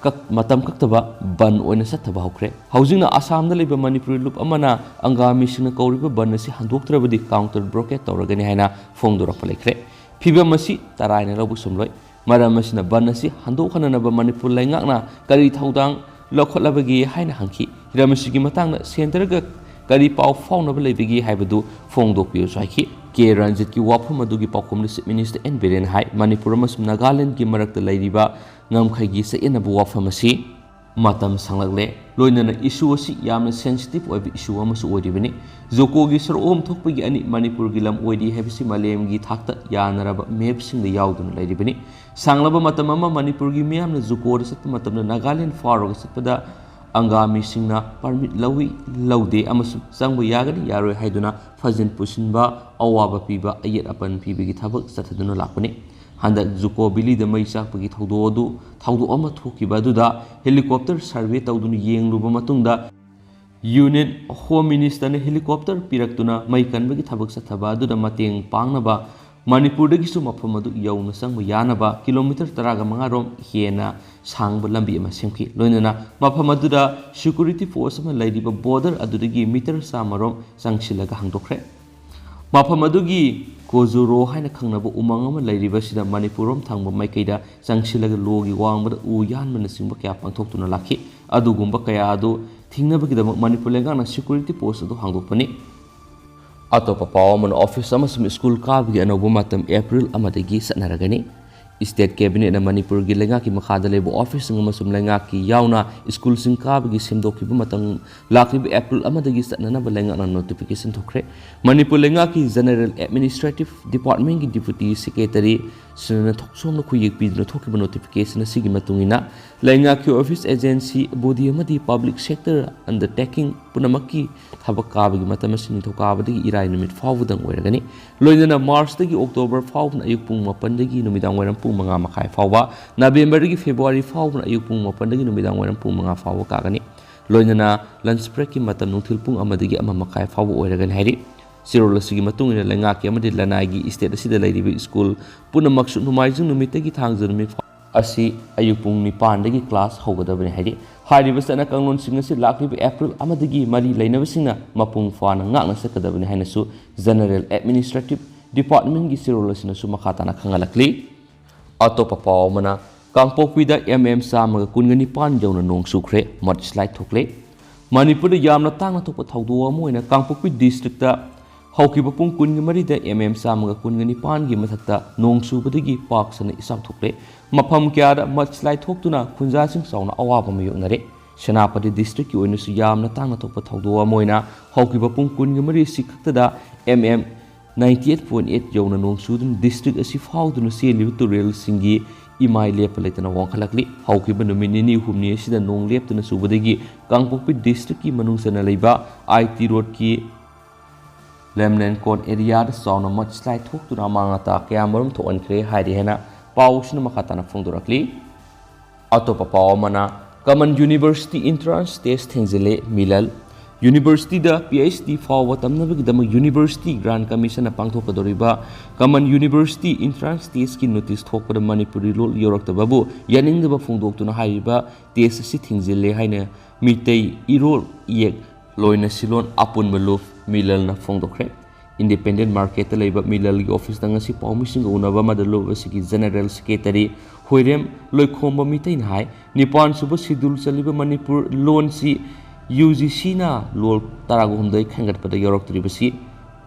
ꯀꯛ-, ꯃꯇꯝ ꯀꯛꯇꯕ ꯕꯟ ꯑꯣꯏꯅ ꯆꯠꯊꯕ ꯍꯧꯈ꯭ꯔꯦ꯫ ꯍꯧꯖꯤꯛꯅ ꯑꯁꯥꯝꯗ ꯂꯩꯕ ꯃꯅꯤꯄꯨꯔꯤ ꯂꯨꯞ ꯑꯃꯅ ꯑꯪꯒꯥꯃꯤꯁꯤꯡꯅ ꯀꯧꯔꯤꯕ ꯕꯟ ꯑꯁꯤ ꯍꯟꯗꯣꯛꯇ꯭ꯔꯕꯗꯤ ꯀꯥꯎꯟꯇꯔ ꯕ꯭ꯂꯣꯀꯦꯠ ꯇꯧꯔꯒꯅꯤ ꯍꯥꯏꯅ ꯐꯣꯡꯗꯣꯔꯛꯄ ꯂꯩꯈ꯭ꯔꯦ꯫ ꯐꯤꯕꯝ ꯑꯁꯤ ꯇꯔꯥꯏꯅ ꯂꯧꯕ ꯁꯨꯝꯂꯣꯏ꯫ ꯃꯔꯝ ꯑꯁꯤꯅ ꯕꯟ ꯑꯁꯤ ꯍꯟꯗꯣꯛꯍꯟꯅꯅꯕ ꯃꯅꯤꯄꯨꯔ ꯂꯩꯉꯥꯛꯅ ꯀꯔꯤ ꯊꯧꯗꯥꯡ ꯂꯧꯈꯠꯂꯕꯒꯦ ꯍꯥꯏꯅ ꯍꯪꯈꯤ꯫ ꯍꯤꯔꯝ ꯑꯁꯤꯒꯤ ꯃꯇꯥꯡꯗ ꯁꯦꯟꯇꯔꯒ ꯀꯔꯤ ꯄꯥꯎ ꯐꯥꯎꯅꯕ ꯂꯩꯕꯒꯦ ꯍꯥꯏꯕꯗꯨ ꯐꯣꯡꯗꯣꯛꯄꯤꯌꯨꯁꯨ ꯍꯥꯏꯈꯤ꯫ ꯀꯦ ꯔꯟꯖꯤꯠꯀꯤ ꯋꯥꯐꯝ ꯑꯗꯨꯒꯤ ꯄꯥꯎꯈꯨꯝꯗ ꯆꯤꯐ ꯃꯤꯅꯤꯁꯇꯔ ꯑꯦꯟ ꯕꯤꯔꯦꯟ ꯍꯥꯏ, ꯃꯅꯤꯄꯨꯔ ꯑꯃꯁꯨꯡ ꯅꯥꯒꯥꯂꯦꯟꯗꯒꯤ ꯃꯔꯛꯇ ꯂꯩꯔꯤꯕ ꯉꯝꯈꯩꯒꯤ ꯆꯌꯦꯠꯅꯕ ꯋꯥꯐꯝ ꯑꯁꯤ ꯃꯇꯝ ꯁꯥꯡꯂꯛꯂꯦ, ꯂꯣꯏꯅꯅ ꯏꯁꯨ ꯑꯁꯤ ꯌꯥꯝꯅ ꯁꯦꯟꯁꯤꯇꯤꯚ ꯑꯣꯏꯕ ꯏꯁꯨ ꯑꯃꯁꯨ ꯑꯣꯏꯔꯤꯕꯅꯤ꯫ ꯖꯨꯀꯣꯒꯤ ꯁꯔꯨꯛ ꯑꯍꯨꯝ ꯊꯣꯛꯄꯒꯤ ꯑꯅꯤ ꯃꯅꯤꯄꯨꯔꯒꯤ ꯂꯝ ꯑꯣꯏꯔꯤ ꯍꯥꯏꯕꯁꯤ ꯃꯥꯂꯦꯝꯒꯤ ꯊꯥꯛꯇ ꯌꯥꯅꯔꯕ ꯃꯦꯞꯁꯤꯡꯗ ꯌꯥꯎꯗꯨꯅ ꯂꯩꯔꯤꯕꯅꯤ꯫ ꯁꯥꯡꯂꯕ ꯃꯇꯝ ꯑꯃ ꯃꯅꯤꯄꯨꯔꯒꯤ ꯃꯤꯌꯥꯝꯅ ꯖꯨꯀꯣꯗ ꯆꯠꯄ ꯃꯇꯝꯗ ꯅꯥꯒꯥꯂꯦꯟ ꯐꯥꯎꯔꯒ ꯆꯠꯄꯗ ꯑꯪꯒꯥꯃꯤꯁꯤꯡꯅ ꯄꯔꯃꯤꯠ ꯂꯧꯏ, ꯂꯧꯗꯦ ꯑꯃꯁꯨꯡ ꯆꯪꯕ ꯌꯥꯒꯅꯤ ꯌꯥꯔꯣꯏ ꯍꯥꯏꯗꯨꯅ ꯐꯖꯤꯟ ꯄꯨꯁꯤꯟꯕ, ꯑꯋꯥꯕ ꯄꯤꯕ, ꯑꯌꯦꯠ ꯑꯄꯟ ꯄꯤꯕꯒꯤ ꯊꯕꯛ ꯆꯠꯊꯗꯨꯅ ꯂꯥꯛꯄꯅꯤ꯫ ꯍꯟꯗꯛ ꯖꯨꯀꯣ ꯚꯦꯂꯤꯗ ꯃꯩ ꯆꯥꯛꯄꯒꯤ ꯊꯧꯗꯣꯛ ꯑꯗꯨ, ꯊꯧꯗꯣꯛ ꯑꯃ ꯊꯣꯛꯈꯤꯕ ꯑꯗꯨꯗ ꯍꯦꯂꯤꯀꯣꯞꯇꯔ ꯁꯔꯚꯦ ꯇꯧꯗꯨꯅ ꯌꯦꯡꯂꯨꯕ ꯃꯇꯨꯡꯗ ꯌꯨꯅꯤꯌꯟ ꯍꯣꯝ ꯃꯤꯅꯤꯁꯇꯔꯅ ꯍꯦꯂꯤꯀꯣꯞꯇꯔ ꯄꯤꯔꯛꯇꯨꯅ ꯃꯩ ꯀꯟꯕꯒꯤ ꯊꯕꯛ ꯆꯠꯊꯕ ꯑꯗꯨꯗ ꯃꯇꯦꯡ ꯄꯥꯡꯅꯕ ꯃꯅꯤꯄꯨꯔꯗꯒꯤꯁꯨ ꯃꯐꯝ ꯑꯗꯨ ꯌꯧꯅ ꯆꯪꯕ ꯌꯥꯅꯕ ꯀꯤꯂꯣꯃꯤꯇꯔ ꯇꯔꯥꯒ ꯃꯉꯥ ꯔꯣꯝ ꯍꯦꯟꯅ ꯁꯥꯡꯕ ꯂꯝꯕꯤ ꯑꯃ ꯁꯦꯝꯈꯤ꯫ ꯂꯣꯏꯅꯅ ꯃꯐꯝ ꯑꯗꯨꯗ ꯁꯦꯀ꯭ꯌꯨꯔꯤꯇꯤ ꯐꯣꯔꯁ ꯑꯃ ꯂꯩꯔꯤꯕ ꯕꯣꯔꯗꯔ ꯑꯗꯨꯗꯒꯤ ꯃꯤꯇꯔ ꯆꯥꯝꯃ ꯔꯣꯝ ꯆꯪꯁꯤꯜꯂꯒ ꯍꯥꯡꯗꯣꯛꯈ꯭ꯔꯦ꯫ ꯃꯐꯝ ꯑꯗꯨꯒꯤ ꯀꯣꯖꯨꯔꯣ ꯍꯥꯏꯅ ꯈꯪꯅꯕ ꯎꯃꯪ ꯑꯃ ꯂꯩꯔꯤꯕꯁꯤꯗ ꯃꯅꯤꯄꯨꯔ ꯔꯣꯝ ꯊꯪꯕ ꯃꯥꯏꯀꯩꯗ ꯆꯪꯁꯤꯜꯂꯒ ꯂꯣꯒꯤ ꯋꯥꯡꯃꯗ ꯎ ꯌꯥꯟꯕꯅꯆꯤꯡꯕ ꯀꯌꯥ ꯄꯥꯡꯊꯣꯛꯇꯨꯅ ꯂꯥꯛꯈꯤ꯫ ꯑꯗꯨꯒꯨꯝꯕ ꯀꯌꯥ ꯑꯗꯨ ꯊꯤꯡꯅꯕꯒꯤꯗꯃꯛ ꯃꯅꯤꯄꯨꯔ ꯂꯩꯉꯥꯛꯅ ꯁꯦꯀ꯭ꯌꯨꯔꯤꯇꯤ ꯄꯣꯁ ꯑꯗꯨ ꯍꯥꯡꯗꯣꯛꯄꯅꯤ꯫ ꯑꯇꯣꯞꯄ ꯄꯥꯎ ꯑꯃꯅ, ꯑꯣꯐꯤꯁ ꯑꯃꯁꯨꯡ ꯁ꯭ꯀꯨꯜ ꯀꯥꯕꯒꯤ ꯑꯅꯧꯕ ꯃꯇꯝ ꯑꯦꯄ꯭ꯔꯤꯜ ꯑꯃꯗꯒꯤ ꯆꯠꯅꯔꯒꯅꯤ꯫ State Cabinet ꯅ ꯃꯅꯤꯄꯨꯔꯒꯤ ꯂꯩꯉꯥꯛꯀꯤ ꯃꯈꯥꯗ ꯂꯩꯕ office ꯁꯤꯡ ꯑꯃꯁꯨꯡ ꯂꯩꯉꯥꯛꯀꯤ ꯌꯥꯎꯅ school ꯁꯤꯡ ꯀꯥꯕꯒꯤ ꯁꯦꯝꯗꯣꯛꯈꯤꯕ ꯃꯇꯝ ꯂꯥꯛꯂꯤꯕ April ꯑꯃꯗꯒꯤ ꯆꯠꯅꯅꯕ ꯂꯩꯉꯥꯛꯅ notification ꯊꯣꯛꯈ꯭ꯔꯦ꯫ ꯃꯅꯤꯄꯨꯔ ꯂꯩꯉꯥꯛꯀꯤ General Administrative Department ꯀꯤ Deputy Secretary ꯁꯤꯅ ꯊꯣꯛꯁꯣꯝꯅ ꯈꯨꯌꯦꯛ ꯄꯤꯗꯨꯅ ꯊꯣꯛꯈꯤꯕ notification ꯑꯁꯤꯒꯤ ꯃꯇꯨꯡ ꯏꯟꯅ, ꯂꯩꯉꯥꯛꯀꯤ office, agency, body ꯑꯃꯗꯤ public sector undertaking ꯄꯨꯝꯅꯃꯛꯀꯤ ꯊꯕꯛ ꯀꯥꯕꯒꯤ ꯃꯇꯝ ꯑꯁꯤ ꯅꯤꯡꯊꯧꯀꯥꯕꯗꯒꯤ ꯏꯔꯥꯏ ꯅꯨꯃꯤꯠ ꯐꯥꯎꯕꯗꯪ ꯑꯣꯏꯔꯒꯅꯤ꯫ ꯂꯣꯏꯅꯅ March ꯇꯒꯤ October ꯐꯥꯎꯕꯅ ꯑꯌꯨꯛ ꯄꯨꯡ ꯃꯥꯄꯟꯗꯒꯤ ꯅꯨꯃꯤꯗꯥꯡ ꯋꯥꯏꯔꯝ ꯄꯨꯡ ꯃꯉꯥ ꯃꯈꯥꯏ ꯐꯥꯎꯕ, November ꯗꯒꯤ February ꯐꯥꯎꯕꯅ ꯑꯌꯨꯛ ꯄꯨꯡ ꯃꯥꯄꯟꯗꯒꯤ ꯅꯨꯃꯤꯗꯥꯡ ꯋꯥꯏꯔꯝ ꯄꯨꯡ ꯃꯉꯥ ꯐꯥꯎꯕ ꯀꯥꯒꯅꯤ꯫ ꯂꯣꯏꯅꯅ lunch break ꯀꯤ ꯃꯇꯝ ꯅꯨꯡꯊꯤꯜ ꯄꯨꯡ ꯑꯃꯗꯒꯤ ꯑꯃ ꯃꯈꯥꯏ ꯐꯥꯎꯕ ꯑꯣꯏꯔꯒꯅꯤ ꯍꯥꯏꯔꯤ꯫ ꯆꯦꯔꯣꯜ ꯑꯁꯤꯒꯤ ꯃꯇꯨꯡ ꯏꯟꯅ, ꯂꯩꯉꯥꯛꯀꯤ ꯑꯃꯗꯤ ꯂꯅꯥꯏꯒꯤ state ꯑꯁꯤꯗ ꯂꯩꯔꯤꯕ school ꯄꯨꯝꯅꯃꯛꯁꯨ ꯅꯣꯡꯃꯥꯏꯖꯤꯡ ꯅꯨꯃꯤꯠꯇꯒꯤ ꯊꯥꯡꯖ ꯅꯨꯃꯤꯠ ꯐꯥꯎ ꯑꯁꯤ ꯑꯌꯨꯛ ꯄꯨꯡ ꯅꯤꯄꯥꯟꯗꯒꯤ class ꯍꯧꯒꯗꯕꯅꯤ ꯍꯥꯏꯔꯤ꯫ ꯍꯥꯏꯔꯤꯕ ꯆꯠꯅ ꯀꯥꯡꯂꯣꯟꯁꯤꯡ ꯑꯁꯤ ꯂꯥꯛꯂꯤꯕ April ꯑꯃꯗꯒꯤ ꯃꯔꯤ ꯂꯩꯅꯕꯁꯤꯡꯅ ꯃꯄꯨꯡ ꯐꯥꯅ ꯉꯥꯛꯅ ꯆꯠꯀꯗꯕꯅꯤ ꯍꯥꯏꯅꯁꯨ General Administrative Department ꯀꯤ ꯆꯦꯔꯣꯜ ꯑꯁꯤꯅꯁꯨ ꯃꯈꯥ ꯇꯥꯅ ꯈꯪꯍꯜꯂꯛꯂꯤ꯫ ꯑꯇꯣꯞꯄ ꯄꯥꯎ ꯑꯃꯅ, ꯀꯥꯡꯄꯣꯛꯄꯤꯗ MM ꯆꯥꯝꯃꯒ ꯀꯨꯟꯒ ꯅꯤꯄꯥꯟ ꯌꯧꯅ ꯅꯣꯡ ꯆꯨꯈ꯭ꯔꯦ, mudslide ꯊꯣꯛꯂꯦ꯫ ꯃꯅꯤꯄꯨꯔꯗ ꯌꯥꯝꯅ ꯇꯥꯡꯅ ꯊꯣꯛꯄ ꯊꯧꯗꯣꯛ ꯑꯃ ꯑꯣꯏꯅ ꯀꯥꯡꯄꯣꯛꯄꯤ district ꯇ ꯍꯧꯈꯤꯕ ꯄꯨꯡ ꯀꯨꯟꯒ ꯃꯔꯤꯗ MM ꯆꯥꯝꯃꯒ ꯀꯨꯟꯒ ꯅꯤꯄꯥꯟꯒꯤ ꯃꯊꯛꯇ ꯅꯣꯡ ꯆꯨꯕꯗꯒꯤ ꯄꯥꯛ ꯁꯟꯅ ꯏꯆꯥꯎ ꯊꯣꯛꯂꯦ꯫ ꯃꯐꯝ ꯀꯌꯥꯗ mudslide ꯊꯣꯛꯇꯨꯅ ꯈꯨꯟꯖꯥꯁꯤꯡ ꯆꯥꯎꯅ ꯑꯋꯥꯕ ꯃꯥꯌꯣꯛꯅꯔꯦ꯫ ꯁꯦꯅꯥꯄꯇꯤ district ꯀꯤ ꯑꯣꯏꯅꯁꯨ ꯌꯥꯝꯅ ꯇꯥꯡꯅ ꯊꯣꯛꯄ ꯊꯧꯗꯣꯛ ꯑꯃ ꯑꯣꯏꯅ ꯍꯧꯈꯤꯕ ꯄꯨꯡ ꯀꯨꯟꯒ ꯃꯔꯤ ꯑꯁꯤ ꯈꯛꯇꯗ MM ninety eight point eight ꯌꯧꯅ ꯅꯣꯡ ꯆꯨꯗꯨꯅ district ꯑꯁꯤ ꯐꯥꯎꯗꯨꯅ ꯆꯦꯜꯂꯤꯕ ꯇꯨꯔꯦꯜꯁꯤꯡꯒꯤ ꯏꯃꯥꯏ ꯂꯦꯞꯄ ꯂꯩꯇꯅ ꯋꯥꯡꯈꯠꯂꯛꯂꯤ꯫ ꯍꯧꯈꯤꯕ ꯅꯨꯃꯤꯠ ꯅꯤꯅꯤ ꯍꯨꯝꯅꯤ ꯑꯁꯤꯗ ꯅꯣꯡ ꯂꯦꯞꯇꯅ ꯆꯨꯕꯗꯒꯤ ꯀꯥꯡꯄꯣꯛꯄꯤ district ꯀꯤ ꯃꯅꯨꯡ ꯆꯟꯅ ꯂꯩꯕ IT road ꯀꯤ ꯂꯦꯝꯂꯦꯟꯀꯣꯟ area ꯗ ꯆꯥꯎꯅ mudslide ꯊꯣꯛꯇꯨꯅ ꯑꯃꯥꯡ ꯑꯇꯥ ꯀꯌꯥꯃꯔꯨꯝ ꯊꯣꯛꯍꯟꯈ꯭ꯔꯦ ꯍꯥꯏꯔꯤ ꯍꯥꯏꯅ ꯄꯥꯎꯁꯤꯅ ꯃꯈꯥ ꯇꯥꯅ ꯐꯣꯡꯗꯣꯔꯛꯂꯤ꯫ ꯑꯇꯣꯞꯄ ꯄꯥꯎ ꯑꯃꯅ, Common University Entrance Test ꯊꯤꯡꯖꯤꯜꯂꯦ, ꯃꯤꯂꯜ꯫ University ꯗ PhD ꯐꯥꯎꯕ ꯇꯝꯅꯕꯒꯤꯗꯃꯛ University Grant Commission ꯅ ꯄꯥꯡꯊꯣꯛꯀꯗꯧꯔꯤꯕ Common University Entrance Test ꯀꯤ notice ꯊꯣꯛꯄꯗ ꯃꯅꯤꯄꯨꯔꯤ ꯂꯣꯜ ꯌꯧꯔꯛꯇꯕꯕꯨ ꯌꯥꯅꯤꯡꯗꯕ ꯐꯣꯡꯗꯣꯛꯇꯨꯅ ꯍꯥꯏꯔꯤꯕ test ꯑꯁꯤ ꯊꯤꯡꯖꯤꯜꯂꯦ ꯍꯥꯏꯅ ꯃꯤꯇꯩ ꯏꯔꯣꯜ ꯏꯌꯦꯛ ꯂꯣꯏꯅ ꯁꯤꯂꯣꯟ ꯑꯄꯨꯟꯕ ꯂꯨꯞ ꯃꯤꯂꯜꯅ ꯐꯣꯡꯗꯣꯛꯈ꯭ꯔꯦ꯫ Independent Market ꯇ ꯂꯩꯕ ꯃꯤꯂꯜꯒꯤ office ꯇ ꯉꯁꯤ ꯄꯥꯎꯃꯤꯁꯤꯡꯒ ꯎꯅꯕ ꯑꯃꯗ ꯂꯨꯞ ꯑꯁꯤꯒꯤ General Secretary ꯍꯨꯏꯔꯦꯝ ꯂꯣꯏꯈꯣꯝꯕ ꯃꯤꯇꯩꯅ ꯍꯥꯏ, ꯅꯤꯄꯥꯟ ꯁꯨꯕ schedule ꯆꯜꯂꯤꯕ ꯃꯅꯤꯄꯨꯔ ꯂꯣꯟꯁꯤ UGC ꯅ ꯂꯣꯜ ꯇꯔꯥꯒ ꯍꯨꯝꯗꯣꯏ ꯈꯟꯒꯠꯄꯗ ꯌꯥꯎꯔꯛꯇ꯭ꯔꯤꯕꯁꯤ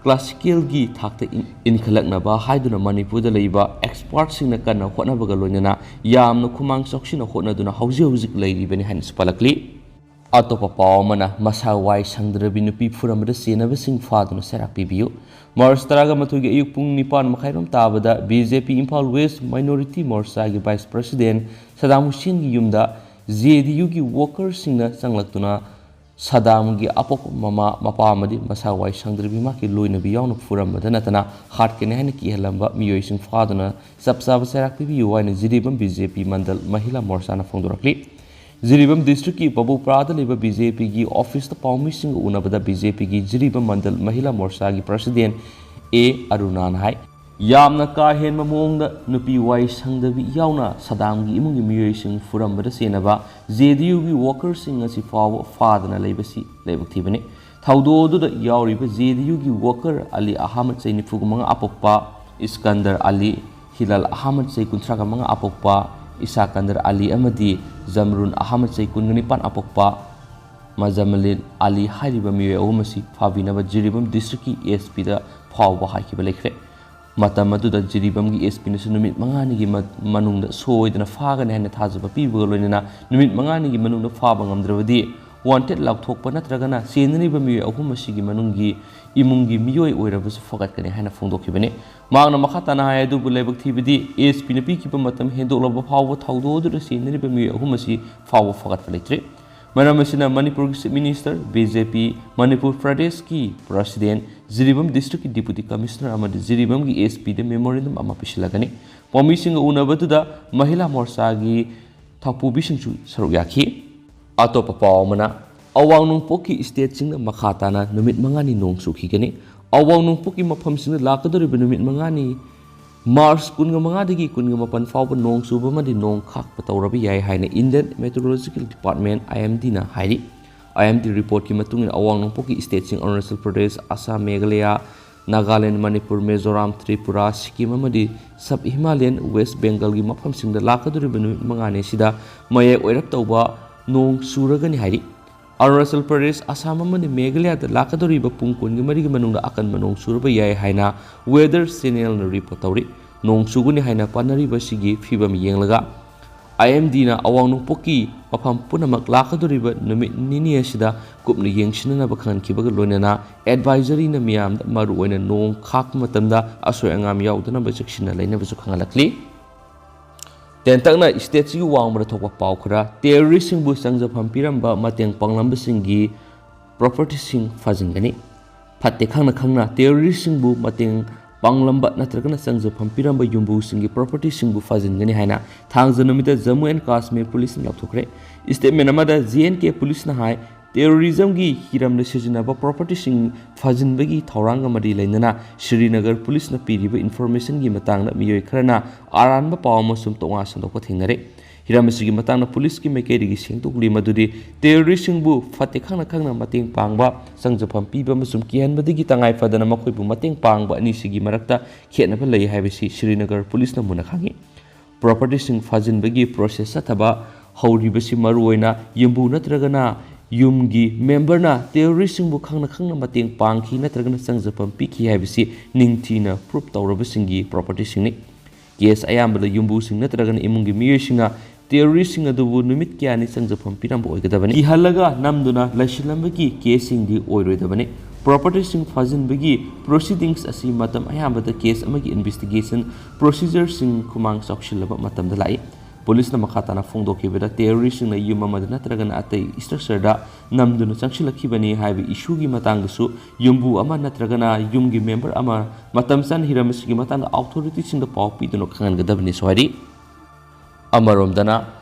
ꯀ꯭ꯂꯥꯁꯤꯀꯦꯜꯒꯤ ꯊꯥꯛꯇ ꯏꯟ-, ꯏꯟꯈꯠꯂꯛꯅꯕ ꯍꯥꯏꯗꯨꯅ ꯃꯅꯤꯄꯨꯔꯗ ꯂꯩꯕ ꯑꯦꯛꯁꯄꯥꯔꯠꯁꯤꯡꯅ ꯀꯟꯅ ꯍꯣꯠꯅꯕꯒ ꯂꯣꯏꯅꯅ ꯌꯥꯝꯅ ꯈꯨꯃꯥꯡ ꯆꯥꯎꯁꯤꯟꯅ ꯍꯣꯠꯅꯗꯨꯅ ꯍꯧꯖꯤꯛ ꯍꯧꯖꯤꯛ ꯂꯩꯔꯤꯕꯅꯤ ꯍꯥꯏꯅꯁꯨ ꯄꯜꯂꯛꯂꯤ꯫ ꯑꯇꯣꯞꯄ ꯄꯥꯎ ꯑꯃꯅ, ꯃꯁꯥ ꯋꯥꯏ ꯁꯪꯗ꯭ꯔꯕꯤ ꯅꯨꯄꯤ ꯐꯨꯔꯝꯕꯗ ꯆꯦꯟꯅꯕꯁꯤꯡ ꯐꯥꯗꯨꯅ ꯆꯩꯔꯥꯛ ꯄꯤꯕꯤꯌꯨ꯫ ꯃꯥꯔꯆ ꯇꯔꯥꯒ ꯃꯥꯊꯣꯏꯒꯤ ꯑꯌꯨꯛ ꯄꯨꯡ ꯅꯤꯄꯥꯟ ꯃꯈꯥꯏꯔꯣꯝ ꯇꯥꯕꯗ B J P Imphal west minority ꯃꯣꯔꯆꯥꯒꯤ ꯚꯥꯏꯁ ꯄ꯭ꯔꯁꯤꯗꯦꯟ ꯁꯗꯥꯝ ꯍꯨꯁꯦꯟꯒꯤ ꯌꯨꯝꯗ ꯖꯦ ꯗꯤ ꯌꯨꯒꯤ ꯋꯥꯀꯔꯁꯤꯡꯅ ꯆꯪꯂꯛꯇꯨꯅ ꯁꯗꯥꯝꯒꯤ ꯑꯄꯣꯛꯄ ꯃꯃꯥ, ꯃꯄꯥ ꯑꯃꯗꯤ ꯃꯁꯥ ꯋꯥꯏ ꯁꯪꯗ꯭ꯔꯕꯤ ꯃꯍꯥꯛꯀꯤ ꯂꯣꯏꯅꯕꯤ ꯌꯥꯎꯅ ꯐꯨꯔꯝꯕꯗ ꯅꯠꯇꯅ ꯍꯥꯠꯀꯅꯤ ꯍꯥꯏꯅ ꯀꯤꯍꯜꯂꯝꯕ ꯃꯤꯑꯣꯏꯁꯤꯡ ꯐꯥꯗꯨꯅ ꯆꯞ ꯆꯥꯕ ꯆꯩꯔꯥꯛ ꯄꯤꯕꯤꯌꯨ ꯍꯥꯏꯅ ꯖꯤꯔꯤꯕꯥꯝ ꯕꯤ ꯖꯦ ꯄꯤ ꯃꯟꯗꯜ ꯃꯍꯤꯂꯥ ꯃꯣꯔꯆꯥꯅ ꯐꯣꯡꯗꯣꯔꯛꯂꯤ꯫ ꯖꯤꯔꯤꯕꯥꯝ ꯗꯤꯁꯇ꯭ꯔꯤꯛꯀꯤ ꯄꯕꯧꯄ꯭ꯔꯥꯗ ꯂꯩꯕ ꯕꯤ ꯖꯦ ꯄꯤꯒꯤ ꯑꯣꯐꯤꯁꯇ ꯄꯥꯎꯃꯤꯁꯤꯡꯒ ꯎꯅꯕꯗ ꯕꯤ ꯖꯦ ꯄꯤꯒꯤ ꯖꯤꯔꯤꯕꯥꯝ ꯃꯟꯗꯜ ꯃꯍꯤꯂꯥ ꯃꯣꯔꯆꯥꯒꯤ ꯄ꯭ꯔꯁꯤꯗꯦꯟ ꯑꯦ ꯑꯔꯨꯅꯥꯅ ꯍꯥꯏ, ꯌꯥꯝꯅ ꯀꯥ ꯍꯦꯟꯕ ꯃꯑꯣꯡꯗ ꯅꯨꯄꯤ ꯋꯥꯏ ꯁꯪꯗꯕꯤ ꯌꯥꯎꯅ ꯁꯗꯥꯝꯒꯤ ꯏꯃꯨꯡꯒꯤ ꯃꯤꯑꯣꯏꯁꯤꯡ ꯐꯨꯔꯝꯕꯗ ꯆꯦꯟꯅꯕ ꯖꯦ ꯗꯤ ꯌꯨꯒꯤ ꯋꯥꯀꯔꯁꯤꯡ ꯑꯁꯤ ꯐꯥꯎꯕ ꯐꯥꯗꯅ ꯂꯩꯕꯁꯤ ꯂꯥꯏꯕꯛ ꯊꯤꯕꯅꯤ꯫ ꯊꯧꯗꯣꯛ ꯑꯗꯨꯗ ꯌꯥꯎꯔꯤꯕ ꯖꯦ ꯗꯤ ꯌꯨꯒꯤ ꯋꯥꯀꯔ ꯑꯂꯤ ꯑꯍꯃꯗ, ꯆꯍꯤ ꯅꯤꯐꯨꯒ ꯃꯉꯥ ꯑꯄꯣꯛꯄ, ꯏꯁꯀꯟꯗꯔ ꯑꯂꯤ, ꯍꯤꯂꯥꯜ ꯑꯍꯃꯗ, ꯆꯍꯤ ꯀꯨꯟꯊ꯭ꯔꯥꯒ ꯃꯉꯥ ꯑꯄꯣꯛꯄ, ꯏꯁꯥꯀꯟꯗꯔ ꯑꯂꯤ ꯑꯃꯗꯤ ꯖꯝꯔꯨꯟ ꯑꯍꯃꯗ, ꯆꯍꯤ ꯀꯨꯟꯒ ꯅꯤꯄꯥꯟ ꯑꯄꯣꯛꯄ, ꯃꯖꯃꯂꯤꯟ ꯑꯂꯤ ꯍꯥꯏꯔꯤꯕ ꯃꯤꯑꯣꯏ ꯑꯍꯨꯝ ꯑꯁꯤ ꯐꯥꯕꯤꯅꯕ ꯖꯤꯔꯤꯕꯥꯝ ꯗꯤꯁꯇ꯭ꯔꯤꯛꯀꯤ ꯑꯦꯁ ꯄꯤꯗ ꯐꯥꯎꯕ ꯍꯥꯏꯈꯤꯕ ꯂꯩꯈ꯭ꯔꯦ꯫ ꯃꯇꯝ ꯑꯗꯨꯗ ꯖꯤꯔꯤꯕꯥꯝꯒꯤ ꯑꯦꯁ ꯄꯤꯅꯁꯨ ꯅꯨꯃꯤꯠ ꯃꯉꯥꯅꯤꯒꯤ ꯃ-, ꯃꯅꯨꯡꯗ ꯁꯣꯏꯗꯅ ꯐꯥꯒꯅꯤ ꯍꯥꯏꯅ ꯊꯥꯖꯕ ꯄꯤꯕꯒ ꯂꯣꯏꯅꯅ ꯅꯨꯃꯤꯠ ꯃꯉꯥꯅꯤꯒꯤ ꯃꯅꯨꯡꯗ ꯐꯥꯕ ꯉꯝꯗ꯭ꯔꯕꯗꯤ ꯋꯥꯟꯇꯦꯗ ꯂꯥꯎꯊꯣꯛꯄ ꯅꯠꯇ꯭ꯔꯒꯅ ꯆꯦꯟꯅꯔꯤꯕ ꯃꯤꯑꯣꯏ ꯑꯍꯨꯝ ꯑꯁꯤꯒꯤ ꯃꯅꯨꯡꯒꯤ ꯏꯃꯨꯡꯒꯤ ꯃꯤꯑꯣꯏ ꯑꯣꯏꯔꯕꯁꯨ ꯐꯒꯠꯀꯅꯤ ꯍꯥꯏꯅ ꯐꯣꯡꯗꯣꯛꯈꯤꯕꯅꯤ꯫ ꯃꯍꯥꯛꯅ ꯃꯈꯥ ꯇꯥꯅ ꯍꯥꯏ, ꯑꯗꯨꯕꯨ ꯂꯥꯏꯕꯛ ꯊꯤꯕꯗꯤ ꯑꯦꯁ ꯄꯤꯅ ꯄꯤꯈꯤꯕ ꯃꯇꯝ ꯍꯦꯟꯗꯣꯛꯂꯕ ꯐꯥꯎꯕ ꯊꯧꯗꯣꯛ ꯑꯗꯨꯗ ꯆꯦꯟꯅꯔꯤꯕ ꯃꯤꯑꯣꯏ ꯑꯍꯨꯝ ꯑꯁꯤ ꯐꯥꯎꯕ ꯐꯒꯠꯄ ꯂꯩꯇ꯭ꯔꯤ꯫ ꯃꯔꯝ ꯑꯁꯤꯅ ꯃꯅꯤꯄꯨꯔꯒꯤ ꯆꯤꯐ ꯃꯤꯅꯤꯁꯇꯔ, ꯕꯤ ꯖꯦ ꯄꯤ, ꯃꯅꯤꯄꯨꯔ ꯄ꯭ꯔꯗꯦꯁꯀꯤ ꯄ꯭ꯔꯁꯤꯗꯦꯟ, ꯖꯤꯔꯤꯕꯥꯝ ꯗꯤꯁꯇ꯭ꯔꯤꯛꯀꯤ ꯗꯤꯄꯨꯇꯤ ꯀꯃꯤꯁꯅꯔ ꯑꯃꯗꯤ ꯖꯤꯔꯤꯕꯥꯝꯒꯤ ꯑꯦꯁ ꯄꯤꯗ ꯃꯦꯃꯣꯔꯦꯟꯗꯝ ꯑꯃ ꯄꯤꯁꯤꯜꯂꯒꯅꯤ꯫ ꯄꯥꯎꯃꯤꯁꯤꯡꯒ ꯎꯅꯕꯗꯨꯗ ꯃꯍꯤꯂꯥ ꯃꯣꯔꯆꯥꯒꯤ ꯊꯧꯄꯨꯕꯤꯁꯤꯡꯁꯨ ꯁꯔꯨꯛ ꯌꯥꯈꯤ꯫ ꯑꯇꯣꯞꯄ ꯄꯥꯎ ꯑꯃꯅ, ꯑꯋꯥꯡ ꯅꯣꯡꯄꯣꯛꯀꯤ ꯁ꯭ꯇꯦꯠꯁꯤꯡꯗ ꯃꯈꯥ ꯇꯥꯅ ꯅꯨꯃꯤꯠ ꯃꯉꯥꯅꯤ ꯅꯣꯡ ꯆꯨꯈꯤꯒꯅꯤ꯫ ꯑꯋꯥꯡ ꯅꯣꯡꯄꯣꯛꯀꯤ ꯃꯐꯝꯁꯤꯡꯗ ꯂꯥꯛꯀꯗꯧꯔꯤꯕ ꯅꯨꯃꯤꯠ ꯃꯉꯥꯅꯤ, ꯃꯥꯔꯆ ꯀꯨꯟꯒ ꯃꯉꯥꯗꯒꯤ ꯀꯨꯟꯒ ꯃꯥꯄꯟ ꯐꯥꯎꯕ ꯅꯣꯡ ꯆꯨꯕ ꯑꯃꯗꯤ ꯅꯣꯡ ꯈꯥꯛꯄ ꯇꯧꯔꯕ ꯌꯥꯏ ꯍꯥꯏꯅ Indian Meteorological Department, ꯑꯥꯏ ꯑꯦꯝ ꯗꯤꯅ ꯍꯥꯏꯔꯤ꯫ ꯑꯥꯏ ꯑꯦꯝ ꯗꯤ ꯔꯤꯄꯣꯔꯠꯀꯤ ꯃꯇꯨꯡ ꯏꯟꯅ, ꯑꯋꯥꯡ ꯅꯣꯡꯄꯣꯛꯀꯤ ꯁ꯭ꯇꯦꯠꯁꯤꯡ ꯑꯔꯨꯅꯥꯆꯜ ꯄ꯭ꯔꯗꯦꯁ, ꯑꯁꯥꯝ, ꯃꯦꯘꯥꯂꯌꯥ, ꯅꯥꯒꯥꯂꯦꯟ, ꯃꯅꯤꯄꯨꯔ, ꯃꯤꯖꯣꯔꯥꯝ, ꯇ꯭ꯔꯤꯄꯨꯔꯥ, ꯁꯤꯛꯀꯤꯝ ꯑꯃꯗꯤ ꯁꯕ ꯍꯤꯃꯥꯂꯌꯟ ꯋꯦꯁ ꯕꯦꯡꯒꯜꯒꯤ ꯃꯐꯝꯁꯤꯡꯗ ꯂꯥꯛꯀꯗꯧꯔꯤꯕ ꯅꯨꯃꯤꯠ ꯃꯉꯥꯅꯤ ꯑꯁꯤꯗ ꯃꯌꯥꯏ ꯑꯣꯏꯔꯞ ꯇꯧꯕ ꯅꯣꯡ ꯆꯨꯔꯒꯅꯤ ꯍꯥꯏꯔꯤ꯫ ꯑꯔꯨꯅꯥꯆꯜ ꯄ꯭ꯔꯗꯦꯁ, ꯑꯁꯥꯝ ꯑꯃꯗꯤ ꯃꯦꯘꯥꯂꯌꯥꯗ ꯂꯥꯛꯀꯗꯧꯔꯤꯕ ꯄꯨꯡ ꯀꯨꯟꯒꯤ ꯃꯔꯤꯒꯤ ꯃꯅꯨꯡꯗ ꯑꯀꯟꯕ ꯅꯣꯡ ꯆꯨꯔꯕ ꯌꯥꯏ ꯍꯥꯏꯅ Weather Channelꯅ report ꯇꯧꯔꯤ꯫ ꯅꯣꯡ ꯆꯨꯒꯅꯤ ꯍꯥꯏꯅ ꯄꯥꯅꯔꯤꯕ ꯑꯁꯤꯒꯤ ꯐꯤꯕꯝ ꯌꯦꯡꯂꯒ, IMDꯅ ꯑꯋꯥꯡ ꯅꯣꯡꯄꯣꯛꯀꯤ ꯃꯐꯝ ꯄꯨꯝꯅꯃꯛ ꯂꯥꯛꯀꯗꯧꯔꯤꯕ ꯅꯨꯃꯤꯠ ꯅꯤꯅꯤ ꯑꯁꯤꯗ ꯀꯨꯞꯅ ꯌꯦꯡꯁꯤꯟꯅꯅꯕ ꯈꯪꯍꯟꯈꯤꯕꯒ ꯂꯣꯏꯅꯅ, advisoryꯅ ꯃꯤꯌꯥꯝꯗ ꯃꯔꯨꯑꯣꯏꯅ ꯅꯣꯡ ꯈꯥꯛꯄ ꯃꯇꯝꯗ ꯑꯁꯣꯏ ꯑꯉꯥꯝ ꯌꯥꯎꯗꯅꯕ ꯆꯦꯛꯁꯤꯟꯅ ꯂꯩꯅꯕꯁꯨ ꯈꯪꯍꯜꯂꯛꯂꯤ꯫ ꯇꯦꯟꯇꯛꯅ stateꯁꯤꯒꯤ ꯋꯥꯡꯃꯗ ꯊꯣꯛꯄ ꯄꯥꯎ ꯈꯔ: terroristꯁꯤꯡꯕꯨ ꯆꯪꯖꯐꯝ ꯄꯤꯔꯝꯕ ꯃꯇꯦꯡ ꯄꯥꯡꯂꯝꯕꯁꯤꯡꯒꯤ propertyꯁꯤꯡ ꯐꯥꯖꯤꯟꯒꯅꯤ꯫ ꯐꯠꯇꯦ ꯈꯪꯅ ꯈꯪꯅ terroristꯁꯤꯡꯕꯨ ꯃꯇꯦꯡ ꯄꯥꯡꯂꯝꯕ ꯅꯠꯇ꯭ꯔꯒꯅ ꯆꯪꯖꯐꯝ ꯄꯤꯔꯝꯕ ꯌꯨꯝꯕꯨꯁꯤꯡꯒꯤ propertyꯁꯤꯡꯕꯨ ꯐꯥꯖꯤꯟꯒꯅꯤ ꯍꯥꯏꯅ ꯊꯥꯡꯖ ꯅꯨꯃꯤꯠꯇ Jammu and Kashmir policeꯅ ꯂꯥꯎꯊꯣꯛꯈ꯭ꯔꯦ꯫ Statement ꯑꯃꯗ J and K policeꯅ ꯍꯥꯏ, terrorismꯒꯤ ꯍꯤꯔꯝꯗ ꯁꯤꯖꯤꯟꯅꯕ propertyꯁꯤꯡ ꯐꯥꯖꯤꯟꯕꯒꯤ ꯊꯧꯔꯥꯡꯒ ꯃꯔꯤ ꯂꯩꯅꯅ ꯁ꯭ꯔꯤꯅꯒꯔ policeꯅ ꯄꯤꯔꯤꯕ informationꯒꯤ ꯃꯇꯥꯡꯗ ꯃꯤꯑꯣꯏ ꯈꯔꯅ ꯑꯔꯥꯟꯕ ꯄꯥꯎ ꯑꯃꯁꯨꯡ ꯇꯣꯉꯥꯟ ꯁꯟꯗꯣꯛꯄ ꯊꯦꯡꯅꯔꯦ꯫ ꯍꯤꯔꯝ ꯑꯁꯤꯒꯤ ꯃꯇꯥꯡꯗ policeꯀꯤ ꯃꯥꯏꯀꯩꯗꯒꯤ ꯁꯦꯡꯗꯣꯛꯂꯤ ꯃꯗꯨꯗꯤ terroristꯁꯤꯡꯕꯨ ꯐꯠꯇꯦ ꯈꯪꯅ ꯈꯪꯅ ꯃꯇꯦꯡ ꯄꯥꯡꯕ, ꯆꯪꯖꯐꯝ ꯄꯤꯕ ꯑꯃꯁꯨꯡ ꯀꯤꯍꯟꯕꯗꯒꯤ ꯇꯉꯥꯏ ꯐꯗꯅ ꯃꯈꯣꯏꯕꯨ ꯃꯇꯦꯡ ꯄꯥꯡꯕ ꯑꯅꯤꯁꯤꯒꯤ ꯃꯔꯛꯇ ꯈꯦꯠꯅꯕ ꯂꯩ ꯍꯥꯏꯕꯁꯤ ꯁ꯭ꯔꯤꯅꯒꯔ policeꯅ ꯃꯨꯟꯅ ꯈꯪꯏ꯫ Propertyꯁꯤꯡ ꯐꯥꯖꯤꯟꯕꯒꯤ process ꯆꯠꯊꯕ ꯍꯧꯔꯤꯕꯁꯤ ꯃꯔꯨꯑꯣꯏꯅ ꯌꯨꯝꯕꯨ ꯅꯠꯇ꯭ꯔꯒꯅ ꯌꯨꯝꯒꯤ memberꯅ terroristꯁꯤꯡꯕꯨ ꯈꯪꯅ ꯈꯪꯅ ꯃꯇꯦꯡ ꯄꯥꯡꯈꯤ ꯅꯠꯇ꯭ꯔꯒꯅ ꯆꯪꯖꯐꯝ ꯄꯤꯈꯤ ꯍꯥꯏꯕꯁꯤ ꯅꯤꯡꯊꯤꯅ proof ꯇꯧꯔꯕꯁꯤꯡꯒꯤ propertyꯁꯤꯡꯅꯤ꯫ Case ꯑꯌꯥꯝꯕꯗ ꯌꯨꯝꯕꯨꯁꯤꯡ ꯅꯠꯇ꯭ꯔꯒꯅ ꯏꯃꯨꯡꯒꯤ ꯃꯤꯑꯣꯏꯁꯤꯡꯅ terroristꯁꯤꯡ ꯑꯗꯨꯕꯨ ꯅꯨꯃꯤꯠ ꯀꯌꯥꯅꯤ ꯆꯪꯖꯐꯝ ꯄꯤꯔꯝꯕ ꯑꯣꯏꯒꯗꯕꯅꯤ꯫ ꯀꯤꯍꯜꯂꯒ ꯅꯝꯗꯨꯅ ꯂꯩꯁꯤꯜꯂꯝꯕꯒꯤ caseꯁꯤꯡꯗꯤ ꯑꯣꯏꯔꯣꯏꯗꯕꯅꯤ꯫ Propertyꯁꯤꯡ ꯐꯥꯖꯤꯟꯕꯒꯤ proceedings ꯑꯁꯤ ꯃꯇꯝ ꯑꯌꯥꯝꯕꯗ case ꯑꯃꯒꯤ investigation procedureꯁꯤꯡ ꯈꯨꯃꯥꯡ ꯆꯥꯎꯁꯤꯜꯂꯕ ꯃꯇꯝꯗ ꯂꯥꯛꯏ꯫ Policeꯅ ꯃꯈꯥ ꯇꯥꯅ ꯐꯣꯡꯗꯣꯛꯈꯤꯕꯗ, terroristꯁꯤꯡꯅ ꯌꯨꯝ ꯑꯃꯗ ꯅꯠꯇ꯭ꯔꯒꯅ ꯑꯇꯩ structureꯗ ꯅꯝꯗꯨꯅ ꯆꯪꯁꯤꯜꯂꯛꯈꯤꯕꯅꯤ ꯍꯥꯏꯕ issueꯒꯤ ꯃꯇꯥꯡꯗꯁꯨ ꯌꯨꯝꯕꯨ ꯑꯃ ꯅꯠꯇ꯭ꯔꯒꯅ ꯌꯨꯝꯒꯤ member ꯑꯃ ꯃꯇꯝ ꯆꯥꯅ ꯍꯤꯔꯝ ꯑꯁꯤꯒꯤ ꯃꯇꯥꯡꯗ authorityꯁꯤꯡꯗ ꯄꯥꯎ ꯄꯤꯗꯨꯅ ꯈꯪꯍꯟꯒꯗꯕꯅꯤꯁꯨ ꯍꯥꯏꯔꯤ꯫ ꯑꯃꯔꯣꯝꯗꯅ,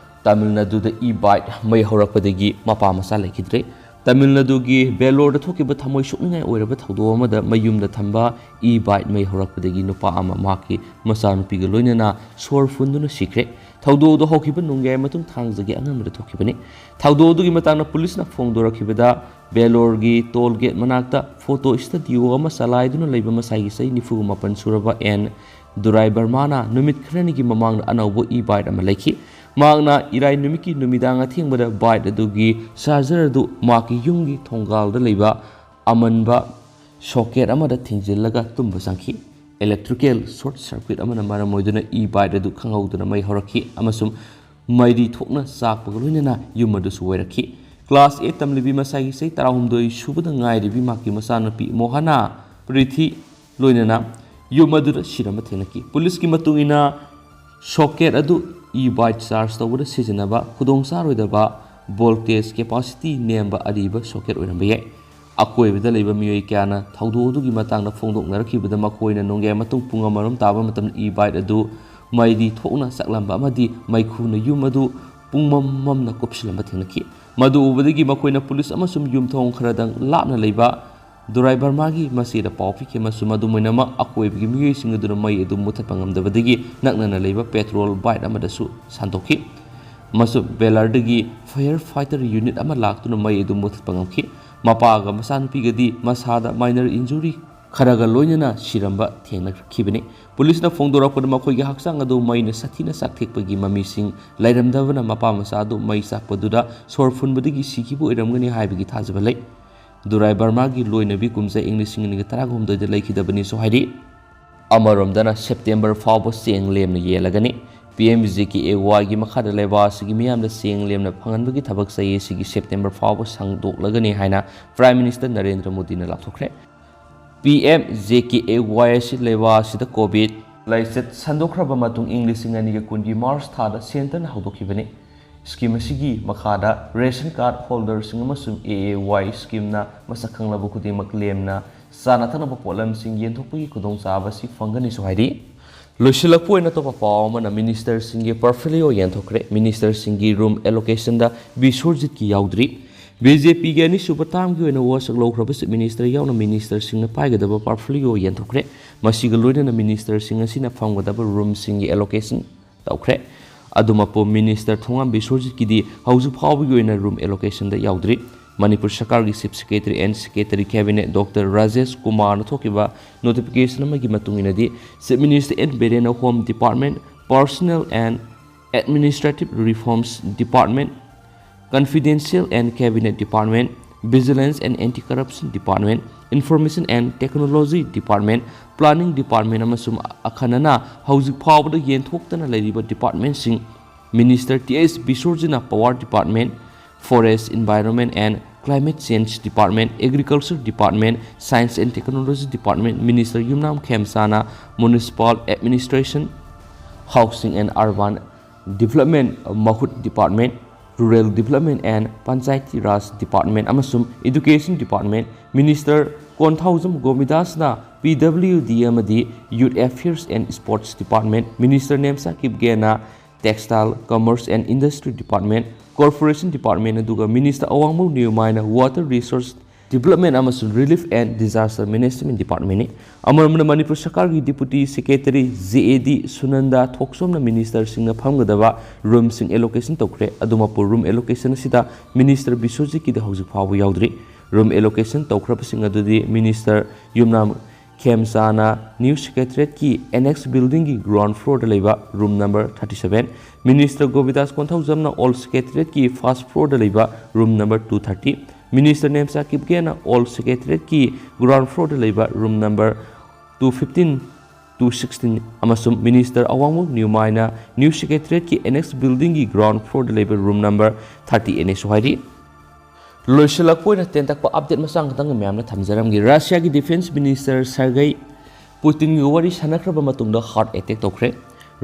ꯇꯥꯃꯤꯜ ꯅꯥꯗꯨꯗ e-bike ꯃꯩ ꯍꯧꯔꯛꯄꯗꯒꯤ ꯃꯄꯥ ꯃꯆꯥ ꯂꯩꯈꯤꯗ꯭ꯔꯦ꯫ ꯇꯥꯃꯤꯜ ꯅꯥꯗꯨꯒꯤ ꯕꯦꯂꯣꯔꯗ ꯊꯣꯛꯈꯤꯕ ꯊꯃꯣꯏ ꯁꯣꯛꯅꯤꯡꯉꯥꯏ ꯑꯣꯏꯔꯕ ꯊꯧꯗꯣꯛ ꯑꯃꯗ ꯃꯌꯨꯝꯗ ꯊꯝꯕ e-bike ꯃꯩ ꯍꯧꯔꯛꯄꯗꯒꯤ ꯅꯨꯄꯥ ꯑꯃ ꯃꯍꯥꯛꯀꯤ ꯃꯆꯥꯅꯨꯄꯤꯒ ꯂꯣꯏꯅꯅ ꯁꯣꯔ ꯐꯨꯟꯗꯨꯅ ꯁꯤꯈ꯭ꯔꯦ꯫ ꯊꯧꯗꯣꯛ ꯑꯗꯨ ꯍꯧꯈꯤꯕ ꯅꯣꯡꯌꯥꯏ ꯃꯇꯨꯡ ꯊꯥꯡꯖꯒꯤ ꯑꯉꯟꯕꯗ ꯊꯣꯛꯈꯤꯕꯅꯤ꯫ ꯊꯧꯗꯣꯛ ꯑꯗꯨꯒꯤ ꯃꯇꯥꯡꯗ policeꯅ ꯐꯣꯡꯗꯣꯔꯛꯈꯤꯕꯗ, ꯕꯦꯂꯣꯔꯒꯤ toll gate ꯃꯅꯥꯛꯇ photo studio ꯑꯃ ꯆꯂꯥꯏꯗꯨꯅ ꯂꯩꯕ ꯃꯁꯥꯒꯤ ꯆꯍꯤ ꯅꯤꯐꯨ ꯃꯥꯄꯟ ꯁꯨꯔꯕ ꯑꯦꯟ ꯗꯨꯔꯥꯏ ꯕꯔꯃꯥꯅ ꯅꯨꯃꯤꯠ ꯈꯔꯅꯤꯒꯤ ꯃꯃꯥꯡꯗ ꯑꯅꯧꯕ e-bike ꯑꯃ ꯂꯩꯈꯤ꯫ ꯃꯍꯥꯛꯅ ꯏꯔꯥꯏ ꯅꯨꯃꯤꯠꯀꯤ ꯅꯨꯃꯤꯗꯥꯡ ꯑꯊꯦꯡꯕꯗ bike ꯑꯗꯨꯒꯤ charger ꯑꯗꯨ ꯃꯍꯥꯛꯀꯤ ꯌꯨꯝꯒꯤ ꯊꯣꯡꯒꯥꯜꯗ ꯂꯩꯕ ꯑꯃꯟꯕ socket ꯑꯃꯗ ꯊꯤꯡꯖꯤꯜꯂꯒ ꯇꯨꯝꯕ ꯆꯪꯈꯤ꯫ Electrical short circuit ꯑꯃꯅ ꯃꯔꯝ ꯑꯣꯏꯗꯨꯅ e-bike ꯑꯗꯨ ꯈꯪꯍꯧꯗꯅ ꯃꯩ ꯍꯧꯔꯛꯈꯤ ꯑꯃꯁꯨꯡ ꯃꯩꯔꯤ ꯊꯣꯛꯅ ꯆꯥꯛꯄꯒ ꯂꯣꯏꯅꯅ ꯌꯨꯝ ꯑꯗꯨꯁꯨ ꯑꯣꯏꯔꯛꯈꯤ꯫ Class eight ꯇꯝꯂꯤꯕꯤ ꯃꯁꯥꯒꯤ ꯆꯍꯤ ꯇꯔꯥꯍꯨꯝꯗꯣꯏ ꯁꯨꯕꯗ ꯉꯥꯏꯔꯤꯕꯤ ꯃꯍꯥꯛꯀꯤ ꯃꯆꯥꯅꯨꯄꯤ ꯃꯣꯍꯥꯅꯥ ꯄ꯭ꯔꯤꯊꯤ ꯂꯣꯏꯅꯅ ꯌꯨꯝ ꯑꯗꯨꯗ ꯁꯤꯔꯝꯕ ꯊꯦꯡꯅꯈꯤ꯫ ꯄꯨꯂꯤꯁꯀꯤ ꯃꯇꯨꯡ ꯏꯟꯅ, socket ꯑꯗꯨ e-bike charge ꯇꯧꯕꯗ ꯁꯤꯖꯤꯟꯅꯕ ꯈꯨꯗꯣꯡꯆꯥꯔꯣꯏꯗꯕ voltage capacity ꯅꯦꯝꯕ ꯑꯔꯤꯕ socket ꯑꯣꯏꯔꯝꯕ ꯌꯥꯏ꯫ ꯑꯀꯣꯏꯕꯗ ꯂꯩꯕ ꯃꯤꯑꯣꯏ ꯀꯌꯥꯅ ꯊꯧꯗꯣꯛ ꯑꯗꯨꯒꯤ ꯃꯇꯥꯡꯗ ꯐꯣꯡꯗꯣꯛꯅꯔꯛꯈꯤꯕꯗ, ꯃꯈꯣꯏꯅ ꯅꯣꯡꯌꯥꯏ ꯃꯇꯨꯡ ꯄꯨꯡ ꯑꯃꯔꯣꯝ ꯇꯥꯕ ꯃꯇꯝꯗ e-bike ꯑꯗꯨ ꯃꯩꯔꯤ ꯊꯣꯛꯅ ꯆꯥꯛꯂꯝꯕ ꯑꯃꯗꯤ ꯃꯩꯈꯨꯅ ꯌꯨꯝ ꯑꯗꯨ ꯄꯨꯡꯃꯝ ꯃꯝꯅ ꯀꯨꯞꯁꯤꯜꯂꯝꯕ ꯊꯦꯡꯅꯈꯤ꯫ ꯃꯗꯨ ꯎꯕꯗꯒꯤ ꯃꯈꯣꯏꯅ ꯄꯨꯂꯤꯁ ꯑꯃꯁꯨꯡ ꯌꯨꯝꯊꯣꯡ ꯈꯔꯗꯪ ꯂꯥꯞꯅ ꯂꯩꯕ ꯗꯨꯔꯥꯏ ꯕꯔꯃꯥꯒꯤ ꯃꯆꯦꯗ ꯄꯥꯎ ꯄꯤꯈꯤ ꯑꯃꯁꯨꯡ ꯃꯗꯨ ꯑꯣꯏꯅꯃꯛ ꯑꯀꯣꯏꯕꯒꯤ ꯃꯤꯑꯣꯏꯁꯤꯡ ꯑꯗꯨꯅ ꯃꯩ ꯑꯗꯨ ꯃꯨꯊꯠꯄ ꯉꯝꯗꯕꯗꯒꯤ ꯅꯛꯅꯅ ꯂꯩꯕ petrol bike ꯑꯃꯗꯁꯨ ꯁꯟꯗꯣꯛꯈꯤ꯫ ꯃꯁꯨ ꯕꯦꯂꯔꯗꯒꯤ fire fighter unit ꯑꯃ ꯂꯥꯛꯇꯨꯅ ꯃꯩ ꯑꯗꯨ ꯃꯨꯊꯠꯄ ꯉꯝꯈꯤ꯫ ꯃꯄꯥꯒ ꯃꯆꯥꯅꯨꯄꯤꯒꯗꯤ ꯃꯁꯥꯗ minor injury ꯈꯔꯒ ꯂꯣꯏꯅꯅ ꯁꯤꯔꯝꯕ ꯊꯦꯡꯅꯈꯤꯕꯅꯤ꯫ ꯄꯨꯂꯤꯁꯅ ꯐꯣꯡꯗꯣꯔꯛꯄꯗ, ꯃꯈꯣꯏꯒꯤ ꯍꯛꯆꯥꯡ ꯑꯗꯨ ꯃꯩꯅ ꯁꯥꯊꯤꯅ ꯆꯥꯛꯊꯦꯛꯄꯒꯤ ꯃꯃꯤꯁꯤꯡ ꯂꯩꯔꯝꯗꯕꯅ, ꯃꯄꯥ ꯃꯆꯥ ꯑꯗꯨ ꯃꯩ ꯆꯥꯛꯄꯗꯨꯗ ꯁꯣꯔ ꯐꯨꯟꯕꯗꯒꯤ ꯁꯤꯈꯤꯕ ꯑꯣꯏꯔꯝꯒꯅꯤ ꯍꯥꯏꯕꯒꯤ ꯊꯥꯖꯕ ꯂꯩ꯫ ꯗꯨꯔꯥꯏ ꯕꯔꯃꯥꯒꯤ ꯂꯣꯏꯅꯕꯤ ꯀꯨꯝꯖꯥ ꯏꯪ ꯂꯤꯁꯤꯡ ꯑꯅꯤꯒ ꯇꯔꯥꯍꯨꯝꯗꯣꯏꯗ ꯂꯩꯈꯤꯗꯕꯅꯤꯁꯨ ꯍꯥꯏꯔꯤ꯫ ꯑꯃꯔꯣꯝꯗꯅ, ꯁꯦꯞꯇꯦꯝꯕꯔ ꯐꯥꯎꯕ ꯆꯦꯡ ꯂꯦꯝꯅ ꯌꯦꯜꯂꯒꯅꯤ꯫ P M J K A Y ꯒꯤ ꯃꯈꯥꯗ ꯂꯩꯕꯥꯛ ꯑꯁꯤꯒꯤ ꯃꯤꯌꯥꯝꯗ ꯆꯦꯡ ꯂꯦꯝꯅ ꯐꯪꯍꯟꯕꯒꯤ ꯊꯕꯛ ꯆꯍꯤ ꯑꯁꯤꯒꯤ ꯁꯦꯞꯇꯦꯝꯕꯔ ꯐꯥꯎꯕ ꯁꯥꯡꯗꯣꯛꯂꯒꯅꯤ ꯍꯥꯏꯅ Prime Minister ꯅꯔꯦꯟꯗ꯭ꯔ ꯃꯣꯗꯤꯅ ꯂꯥꯎꯊꯣꯛꯈ꯭ꯔꯦ꯫ P M J K A Y ꯑꯁꯤ ꯂꯩꯕꯥꯛ ꯑꯁꯤꯗ COVID ꯂꯥꯏꯆꯠ ꯁꯟꯗꯣꯛꯈ꯭ꯔꯕ ꯃꯇꯨꯡ ꯏꯪ ꯂꯤꯁꯤꯡ ꯑꯅꯤꯒ ꯀꯨꯟꯒꯤ March ꯊꯥꯗ centreꯅ ꯍꯧꯗꯣꯛꯈꯤꯕꯅꯤ꯫ Scheme ꯑꯁꯤꯒꯤ ꯃꯈꯥꯗ ration card holderꯁꯤꯡ ꯑꯃꯁꯨꯡ A A Y schemeꯅ ꯃꯁꯛ ꯈꯪꯂꯕ ꯈꯨꯗꯤꯡꯃꯛ ꯂꯦꯝꯅ ꯆꯥꯅ ꯊꯛꯅꯕ ꯄꯣꯠꯂꯝꯁꯤꯡ ꯌꯦꯟꯊꯣꯛꯄꯒꯤ ꯈꯨꯗꯣꯡꯆꯥꯕ ꯑꯁꯤ ꯐꯪꯒꯅꯤꯁꯨ ꯍꯥꯏꯔꯤ꯫ ꯂꯣꯏꯁꯤꯜꯂꯛꯄ ꯑꯣꯏꯅ ꯑꯇꯣꯞꯄ ꯄꯥꯎ ꯑꯃꯅ ministerꯁꯤꯡꯒꯤ portfolio ꯌꯦꯟꯊꯣꯛꯈ꯭ꯔꯦ꯫ ministerꯁꯤꯡꯒꯤ room allocationꯗ ꯕꯤꯁ꯭ꯋꯔꯖꯤꯠꯀꯤ ꯌꯥꯎꯗ꯭ꯔꯤ꯫ BJPꯒꯤ ꯑꯅꯤꯁꯨꯕ termꯒꯤ ꯑꯣꯏꯅ ꯋꯥꯁꯛ ꯂꯧꯈ꯭ꯔꯕ Chief Minister ꯌꯥꯎꯅ ministerꯁꯤꯡꯅ ꯄꯥꯏꯒꯗꯕ portfolio ꯌꯦꯟꯊꯣꯛꯈ꯭ꯔꯦ꯫ ꯃꯁꯤꯒ ꯂꯣꯏꯅꯅ ministerꯁꯤꯡ ꯑꯁꯤꯅ ꯐꯝꯒꯗꯕ roomꯁꯤꯡꯒꯤ allocation ꯇꯧꯈ꯭ꯔꯦ꯫ ꯑꯗꯨꯃꯛꯄꯨ minister ꯊꯣꯉꯥꯝ ꯕꯤꯁ꯭ꯋꯔꯖꯤꯠꯀꯤꯗꯤ ꯍꯧꯖꯤꯛ ꯐꯥꯎꯕꯒꯤ ꯑꯣꯏꯅ room allocationꯗ ꯌꯥꯎꯗ꯭ꯔꯤ꯫ ꯃꯅꯤꯄꯨꯔ ꯁꯔꯀꯥꯔꯒꯤ Chief Secretary and Secretary Cabinet Doctor Rajesh ꯀꯨꯃꯥꯔꯅ ꯊꯣꯛꯈꯤꯕ notification ꯑꯃꯒꯤ ꯃꯇꯨꯡ ꯏꯟꯅꯗꯤ, Chief Minister N ꯕꯤꯔꯦꯟꯅ Home Department, Personnel and Administrative Reforms Department, Confidential and Cabinet Department, Vigilance and Anti-Corruption Department, Information and Technology Department, Planning Department ꯑꯃꯁꯨꯡ ꯑꯈꯟꯅꯅ ꯍꯧꯖꯤꯛ ꯐꯥꯎꯕꯗ ꯌꯦꯟꯊꯣꯛꯇꯅ ꯂꯩꯔꯤꯕ departmentꯁꯤꯡ Minister ꯇꯤ ꯑꯩꯆ ꯕꯤꯁꯣꯔꯖꯤꯠꯅ Power Department, Forest, Environment and Climate Change Department, Agriculture Department, Science and Technology Department, Minister Yumnam ꯈꯦꯝꯆꯥꯅ Municipal Administration, Housing and Urban Development, Mahut Department, Rural Development and Panchayati Raj Department ꯑꯃꯁꯨꯡ Education Department, Minister ꯀꯣꯟꯊꯧꯖꯝ ꯒꯣꯕꯤꯟꯗꯥꯁꯅ ꯄꯤ ꯗꯕ꯭ꯂꯤꯎ ꯗꯤ ꯑꯃꯗꯤ Youth Affairs and Sports Department, Minister Nemcha ꯀꯤꯞꯒꯦꯅ Textile, Commerce and Industry Department, Corporation Department, ꯑꯗꯨꯒ Minister ꯑꯋꯥꯡꯕꯝ ꯅꯤꯌꯨꯃꯥꯏꯅ Water Resource Development ꯑꯃꯁꯨꯡ Relief and Disaster Management Departmentꯅꯤ꯫ ꯑꯃꯔꯣꯝꯗ ꯃꯅꯤꯄꯨꯔ ꯁꯔꯀꯥꯔꯒꯤ Deputy Secretary ꯖꯦ ꯑꯦ ꯗꯤ ꯁꯨꯅꯟꯗꯥ ꯊꯣꯛꯆꯣꯝꯅ ministerꯁꯤꯡꯅ ꯐꯝꯒꯗꯕ roomꯁꯤꯡ allocation ꯇꯧꯈ꯭ꯔꯦ꯫ ꯑꯗꯨꯃꯛꯄꯨ room allocation ꯑꯁꯤꯗ Minister ꯕꯤꯁ꯭ꯋꯖꯤꯠꯀꯤꯗꯤ ꯍꯧꯖꯤꯛ ꯐꯥꯎꯕ ꯌꯥꯎꯗ꯭ꯔꯤ꯫ Room allocation ꯇꯧꯈ꯭ꯔꯕꯁꯤꯡ ꯑꯗꯨꯗꯤ Minister Yumnam ꯈꯦꯝꯆꯥꯅ New Secretariatꯀꯤ annex buildingꯒꯤ ground floorꯗ ꯂꯩꯕ room number thirty seven, Minister ꯒꯣꯕꯤꯟꯗꯥꯁ ꯀꯣꯟꯊꯧꯖꯝꯅ Old Secretariatꯀꯤ first floorꯗ ꯂꯩꯕ room number two thirty, Minister Nemcha ꯀꯤꯞꯒꯦꯅ Old Secretariatꯀꯤ ground floorꯗ ꯂꯩꯕ room number two fifteen, two sixteen ꯑꯃꯁꯨꯡ Minister ꯑꯋꯥꯡꯕꯝ ꯅꯤꯌꯨꯃꯥꯏꯅ New Secretariatꯀꯤ annex buildingꯒꯤ ground floorꯗ ꯂꯩꯕ room number thirty eight ꯍꯥꯏꯔꯤ꯫ ꯂꯣꯏꯁꯤꯜꯂꯛꯄ ꯑꯣꯏꯅ ꯇꯦꯟꯇꯛꯄ update ꯃꯆꯥ ꯈꯛꯇꯪ ꯃꯌꯥꯝꯅ ꯊꯝꯖꯔꯝꯒꯦ꯫ ꯔꯁꯤꯌꯥꯒꯤ Defence Minister Sergei ꯄꯨꯇꯤꯟꯒ ꯋꯥꯔꯤ ꯁꯥꯟꯅꯈ꯭ꯔꯕ ꯃꯇꯨꯡꯗ heart attack ꯇꯧꯈ꯭ꯔꯦ꯫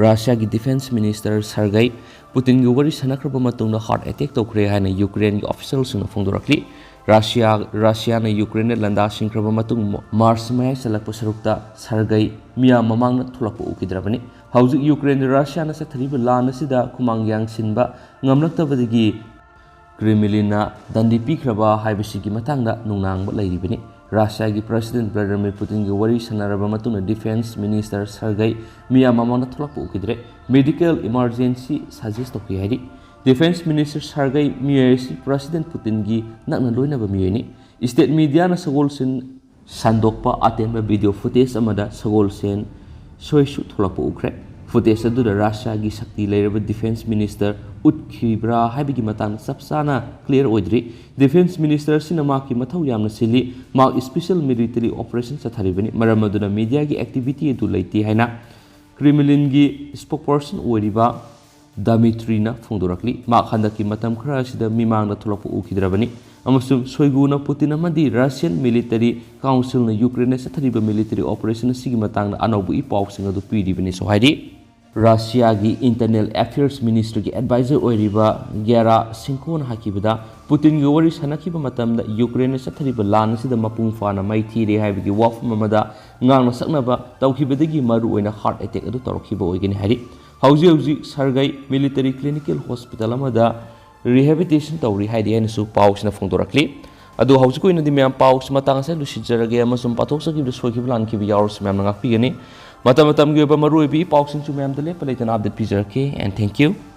ꯔꯁꯤꯌꯥꯒꯤ Defence Minister Sergei ꯄꯨꯇꯤꯟꯒ ꯋꯥꯔꯤ ꯁꯥꯟꯅꯈ꯭ꯔꯕ ꯃꯇꯨꯡꯗ heart attack ꯇꯧꯈ꯭ꯔꯦ ꯍꯥꯏꯅ ꯌꯨꯀ꯭ꯔꯦꯟꯒꯤ officialꯁꯤꯡꯅ ꯐꯣꯡꯗꯣꯔꯛꯂꯤ꯫ ꯔꯁꯤꯌꯥ, ꯔꯁꯤꯌꯥꯅ ꯌꯨꯀ꯭ꯔꯦꯟꯗ ꯂꯥꯟꯗꯥꯁꯤꯟꯈ꯭ꯔꯕ ꯃꯇꯨꯡ ꯃꯥꯔꯆ ꯃꯌꯥꯏ ꯆꯜꯂꯛꯄ ꯁꯔꯨꯛꯇ ꯁꯔꯒꯩ ꯃꯤꯌꯥꯝ ꯃꯃꯥꯡꯗ ꯊꯣꯛꯂꯛꯄ ꯎꯈꯤꯗ꯭ꯔꯕꯅꯤ꯫ ꯍꯧꯖꯤꯛ ꯌꯨꯀ꯭ꯔꯦꯟꯗ ꯔꯁꯤꯌꯥꯅ ꯆꯠꯊꯔꯤꯕ ꯂꯥꯟ ꯑꯁꯤꯗ ꯈꯨꯃꯥꯡ ꯌꯥꯡꯁꯤꯟꯕ ꯉꯝꯂꯛꯇꯕꯗꯒꯤ ꯀ꯭ꯔꯦꯃꯂꯤꯟꯅ ꯗꯟꯗꯤ ꯄꯤꯈ꯭ꯔꯕ ꯍꯥꯏꯕꯁꯤꯒꯤ ꯃꯇꯥꯡꯗ ꯅꯨꯡꯅꯥꯡꯕ ꯂꯩꯔꯤꯕꯅꯤ꯫ ꯔꯁꯤꯌꯥꯒꯤ President Vladimir Putinꯒ ꯋꯥꯔꯤ ꯁꯥꯟꯅꯔꯕ ꯃꯇꯨꯡꯗ Defence Minister Sergei ꯃꯤꯌꯥꯝ ꯃꯃꯥꯡꯗ ꯊꯣꯛꯂꯛꯄ ꯎꯈꯤꯗ꯭ꯔꯦ꯫ Medical emergency suggest ꯇꯧꯈꯤ ꯍꯥꯏꯔꯤ꯫ Defence Minister Sergei ꯃꯤꯑꯣꯏ ꯑꯁꯤ President Putinꯒꯤ ꯅꯛꯅ ꯂꯣꯏꯅꯕ ꯃꯤꯑꯣꯏꯅꯤ꯫ State mediaꯅ ꯁꯒꯣꯜꯁꯦꯟ ꯁꯟꯗꯣꯛꯄ ꯑꯇꯦꯟꯕ video footage ꯑꯃꯗ ꯁꯒꯣꯜꯁꯦꯟ ꯁꯣꯏꯁꯨ ꯊꯣꯛꯂꯛꯄ ꯎꯈ꯭ꯔꯦ꯫ ꯐꯨꯇꯦꯖ ꯑꯗꯨꯗ ꯔꯁꯤꯌꯥꯒꯤ ꯁꯛꯇꯤ ꯂꯩꯔꯕ ꯗꯤꯐꯦꯟꯁ ꯃꯤꯅꯤꯁꯇꯔ ꯎꯠꯈꯤꯕ꯭ꯔꯥ ꯍꯥꯏꯕꯒꯤ ꯃꯇꯥꯡꯗ ꯆꯞ ꯆꯥꯅ ꯀ꯭ꯂꯤꯌꯥꯔ ꯑꯣꯏꯗ꯭ꯔꯤ꯫ ꯗꯤꯐꯦꯟꯁ ꯃꯤꯅꯤꯁꯇꯔ ꯑꯁꯤꯅ ꯃꯍꯥꯛꯀꯤ ꯃꯊꯧ ꯌꯥꯝꯅ ꯆꯤꯜꯂꯤ, ꯃꯍꯥꯛ ꯏꯁꯄꯤꯁꯦꯜ ꯃꯤꯂꯤꯇꯔꯤ ꯑꯣꯄꯔꯦꯁꯟ ꯆꯠꯊꯔꯤꯕꯅꯤ, ꯃꯔꯝ ꯑꯗꯨꯅ ꯃꯤꯗꯤꯌꯥꯒꯤ ꯑꯦꯛꯇꯤꯚꯤꯇꯤ ꯑꯗꯨ ꯂꯩꯇꯦ ꯍꯥꯏꯅ ꯀ꯭ꯔꯦꯃꯂꯤꯟꯒꯤ ꯁ꯭ꯄꯣꯛꯄꯔꯁꯟ ꯑꯣꯏꯔꯤꯕ ꯗꯃꯤꯇ꯭ꯔꯤꯅ ꯐꯣꯡꯗꯣꯔꯛꯂꯤ꯫ ꯃꯍꯥꯛ ꯍꯟꯗꯛꯀꯤ ꯃꯇꯝ ꯈꯔ ꯑꯁꯤꯗ ꯃꯤꯃꯥꯡꯗ ꯊꯣꯛꯂꯛꯄ ꯎꯈꯤꯗ꯭ꯔꯕꯅꯤ ꯑꯃꯁꯨꯡ ꯁꯣꯏꯒꯨꯅ ꯄꯨꯇꯤꯟ ꯑꯃꯗꯤ ꯔꯁꯤꯌꯟ ꯃꯤꯂꯤꯇꯔꯤ ꯀꯥꯎꯟꯁꯤꯜꯅ ꯌꯨꯀ꯭ꯔꯦꯟꯗ ꯆꯠꯊꯔꯤꯕ ꯃꯤꯂꯤꯇꯔꯤ ꯑꯣꯄꯔꯦꯁꯟ ꯑꯁꯤꯒꯤ ꯃꯇꯥꯡꯗ ꯑꯅꯧꯕ ꯏ ꯄꯥꯎꯁꯤꯡ ꯑꯗꯨ ꯄꯤꯔꯤꯕꯅꯤꯁꯨ ꯍꯥꯏꯔꯤ꯫ ꯔꯁꯤꯌꯥꯒꯤ ꯏꯟꯇꯔꯅꯦꯜ ꯑꯦꯐꯤꯌꯔꯁ ꯃꯤꯅꯤꯁꯇ꯭ꯔꯤꯒꯤ ꯑꯦꯗꯚꯥꯏꯖꯔ ꯑꯣꯏꯔꯤꯕ ꯒꯦꯔꯥ ꯁꯤꯡꯀꯣꯅ ꯍꯥꯏꯈꯤꯕꯗ, ꯄꯨꯇꯤꯟꯒ ꯋꯥꯔꯤ ꯁꯥꯟꯅꯈꯤꯕ ꯃꯇꯝꯗ ꯌꯨꯀ꯭ꯔꯦꯟꯅ ꯆꯠꯊꯔꯤꯕ ꯂꯥꯟ ꯑꯁꯤꯗ ꯃꯄꯨꯡ ꯐꯥꯅ ꯃꯥꯏꯊꯤꯔꯦ ꯍꯥꯏꯕꯒꯤ ꯋꯥꯐꯝ ꯑꯃꯗ ꯉꯥꯡꯅ ꯁꯛꯅꯕ ꯇꯧꯈꯤꯕꯗꯒꯤ ꯃꯔꯨꯑꯣꯏꯅ ꯍꯥꯔꯠ ꯑꯦꯇꯦꯛ ꯑꯗꯨ ꯇꯧꯔꯛꯈꯤꯕ ꯑꯣꯏꯒꯅꯤ ꯍꯥꯏꯔꯤ꯫ ꯍꯧꯖꯤꯛ ꯍꯧꯖꯤꯛ ꯁꯔꯒꯩ ꯃꯤꯂꯤꯇꯔꯤ ꯀ꯭ꯂꯤꯅꯤꯀꯦꯜ ꯍꯣꯁꯄꯤꯇꯥꯜ ꯑꯃꯗ ꯔꯤꯍꯦꯕꯤꯂꯤꯇꯦꯁꯟ ꯇꯧꯔꯤ ꯍꯥꯏꯔꯤ ꯍꯥꯏꯅꯁꯨ ꯄꯥꯎꯁꯤꯅ ꯐꯣꯡꯗꯣꯔꯛꯂꯤ꯫ ꯑꯗꯨ ꯍꯧꯖꯤꯛꯀꯤ ꯑꯣꯏꯅꯗꯤ ꯃꯌꯥꯝ ꯄꯥꯎꯁꯤ ꯃꯇꯥꯡ ꯑꯁꯤꯗ ꯂꯣꯏꯁꯤꯟꯖꯔꯒꯦ ꯑꯃꯁꯨꯡ ꯄꯥꯊꯣꯛꯆꯈꯤꯕꯗ ꯁꯣꯏꯈꯤꯕ ꯂꯥꯟꯈꯤꯕ ꯌꯥꯎꯔꯁꯨ ꯃꯌꯥꯝꯅ ꯉꯥꯛꯄꯤꯒꯅꯤ꯫ ꯃꯇꯝ ꯃꯇꯝꯒꯤ ꯑꯣꯏꯕ ꯃꯔꯨꯑꯣꯏꯕ ꯏ ꯄꯥꯎꯁꯤꯡꯁꯨ ꯃꯌꯥꯝꯗ ꯂꯦꯞꯄ ꯂꯩꯇꯅ ꯑꯞꯗꯦꯠ ꯄꯤꯖꯔꯛꯀꯦ꯫ And thank you.